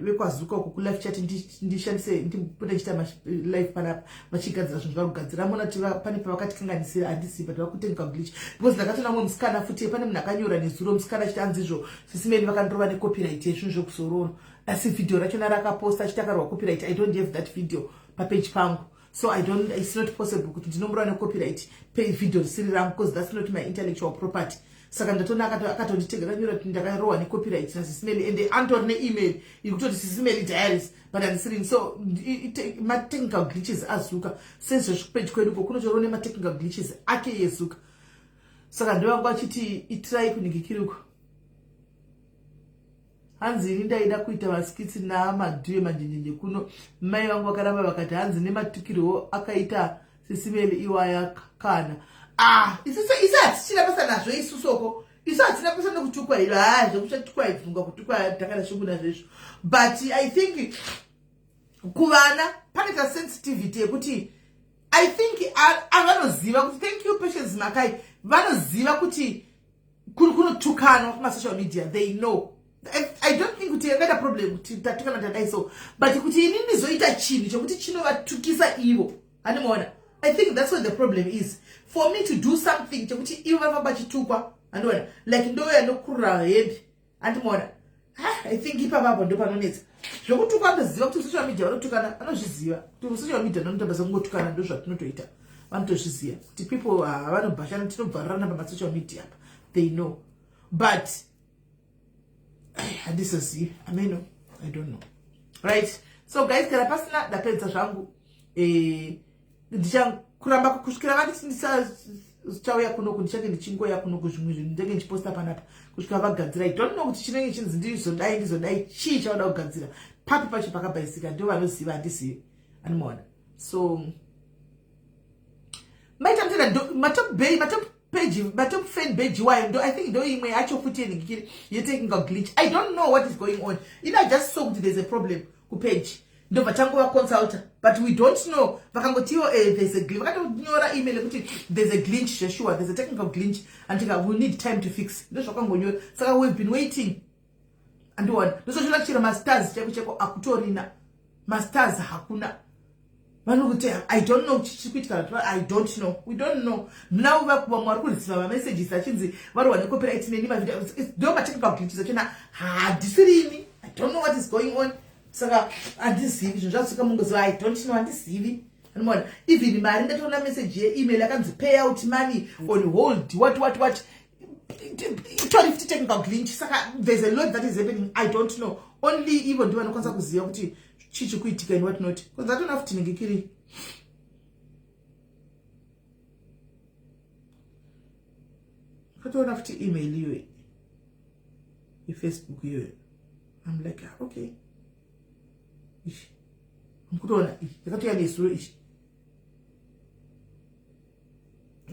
vekwazuka uko kulive chat ndishandise, ndipota ndichiita live panapa vachigadzira zvinhu zvari kugadzira. Mona kuti pane pavakatikanganisira, handisi, but vakutenga glitch, because ndakatoona mumwe musikana futi. Pane munhu akanyora nezuro, musikana achiti anzizvo sisimeni vakandorova necopyright yezvinhu zvekuzororo, asi vhidhiyo rachona rakaposta achiti akarwa copyright. I don't have that video papeji pangu. So I don't, it's not possible kuti ndinomurova necopyright pay video risiri rangu, because that's not my intellectual property. Saka ndatoona akatonditega akanyora kuti ndakarohwa necopyright naSisimeli, and anditori neemail iri kutoti Sisimeli Diaries, but handisirini. So matechnical glitches aZuka, sezvepage kweduko kunotoriwo nematechnical glitches ake yeZuka. Saka ndovangu vachiti itirai kuningikiriko. Hanzi ini ndaida kuita maskits namadhuye manjenjenje kuno, mai vangu vakaramba, vakati hanzi nematukirwo akaita Sisimeli iwaya kana ah, isusu isu hatichina basa nazvo isusoko. Isu hatina basa nekutukwa iro. Ha, zvekuchatukwa ibvunga kutukwa takana shungu nazvo izvo. But I think kuvana pane kasensitivity yekuti I think vanoziva kuti, thank you Patience Makai, vanoziva kuti kuri kunotukanwa kumasocial media. They know. I don't think kuti yangaita problem kuti tatukana tadai so, but kuti ini ndizoita chinhu chekuti chinovatukisa ivo, handimaona. I think that's what the problem is for me, to do something chekuti ivo vafamba vachitukwa, handiona, like ndoya ndokurura hembe, handimaona. I think ipapapo ndo panonetsa. Zvokutukwa vanoziva kuti social media vanotukana, vanozviziva kuti social media nonotamba sekungotukana, ndo zvatinotoita. Vanotozviziva kuti people vanobhashana, tinobvarurana pamasocial media apa. They know, but handizozivi ameno, I don't know. Right, so guys, kana pasina, ndapedza zvangu. Ndichakuramba kusvikira vanditi ndichauya kunoku. Ndichange ndichingoya kunoku, zvimwe zvinhu ndinenge ndichiposta panapa kusvika vagadzira. I don't know kuti chinenge chinzi ndizodai ndizodai, chii chavada kugadzira, papi pacho pakabhaisika, ndo vanoziva, handizivi, animaona. So maita mutenda matop bay, matop page, matop fan page wayo ndo, I think ndo imwe yacho futi yenhingikiri yetechnical glitch. I don't know what is going on. Ino I just saw kuti there's a problem kupage, ndobva tangova consulta, but we don't know. Vakangotiwo there's a glitch, vakatonyora email yekuti there's a glitch, sure, there's a technical glitch and we need time to fix. Ndo zvakangonyora. Saka we've been waiting, andiona. Ndosochiona chero mastars chaiko chaiko akutorina mastars, hakuna. Vanokuti I don't know chichiri kuitika. I don't know, we don't know now. Vamwe vari kureceiva mamessages achinzi varwa necopyright neni mavideo, ndo matechnical glitches achona, handisirini. I don't know what is going on. Saka handizivi zvinhu zvasvika mungoziva. I don't know, handizivi, anomaona. Even mari, ndatoona message yeemail akanzi payout money on hold, what what what, itori futi technical glitch. Saka there's a lot that is happening. I don't know. Only ivo ndo vanokwanisa kuziva kuti chii chikuitika and what not. Kwanza atona futi ningikiri katoona futi email iyoyo yefacebook iyoyo. I'm like, ah, okay, ishi mukutoona ishi yakatouya nesuro, ishi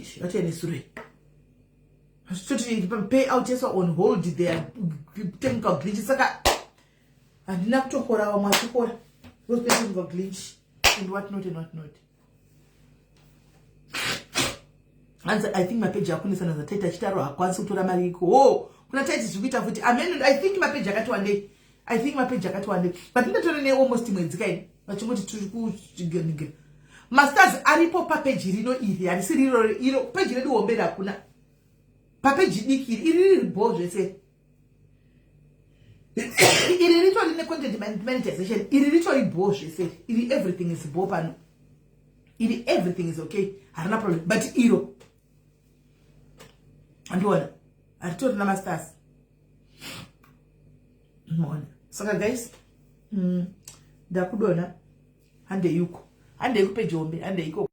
ishi yakatouya nesuro. Toti pay out yeswa on hold, their technical glitch. Saka handina kutokora, vamwe achikora because technical glitch and what not and what not. Hanzi I think mapeji akunesana zataita achitaro, hakwanisi kutora mari iko. Ho, kuna taiti zviri kuita futi amen. I think mapeji akati wandei, I think mapeji akati wandei, but ndatora nealmost mwedzi kaini vachingoti tiri kuganigira. Mastars aripo papeji rino iri, harisi riro iro peji redu hombe, hakuna. Papeji diki iri, iri riri bho zvese iri, ritori necontent monetization iri, ritori bho zvese iri. Everything is bho pano iri, everything is okay, harina problem. But iro andiona haritori namastars, maona. Saka guys, ndakudona, handei uko, handei kupeji hombe, handei ikoko.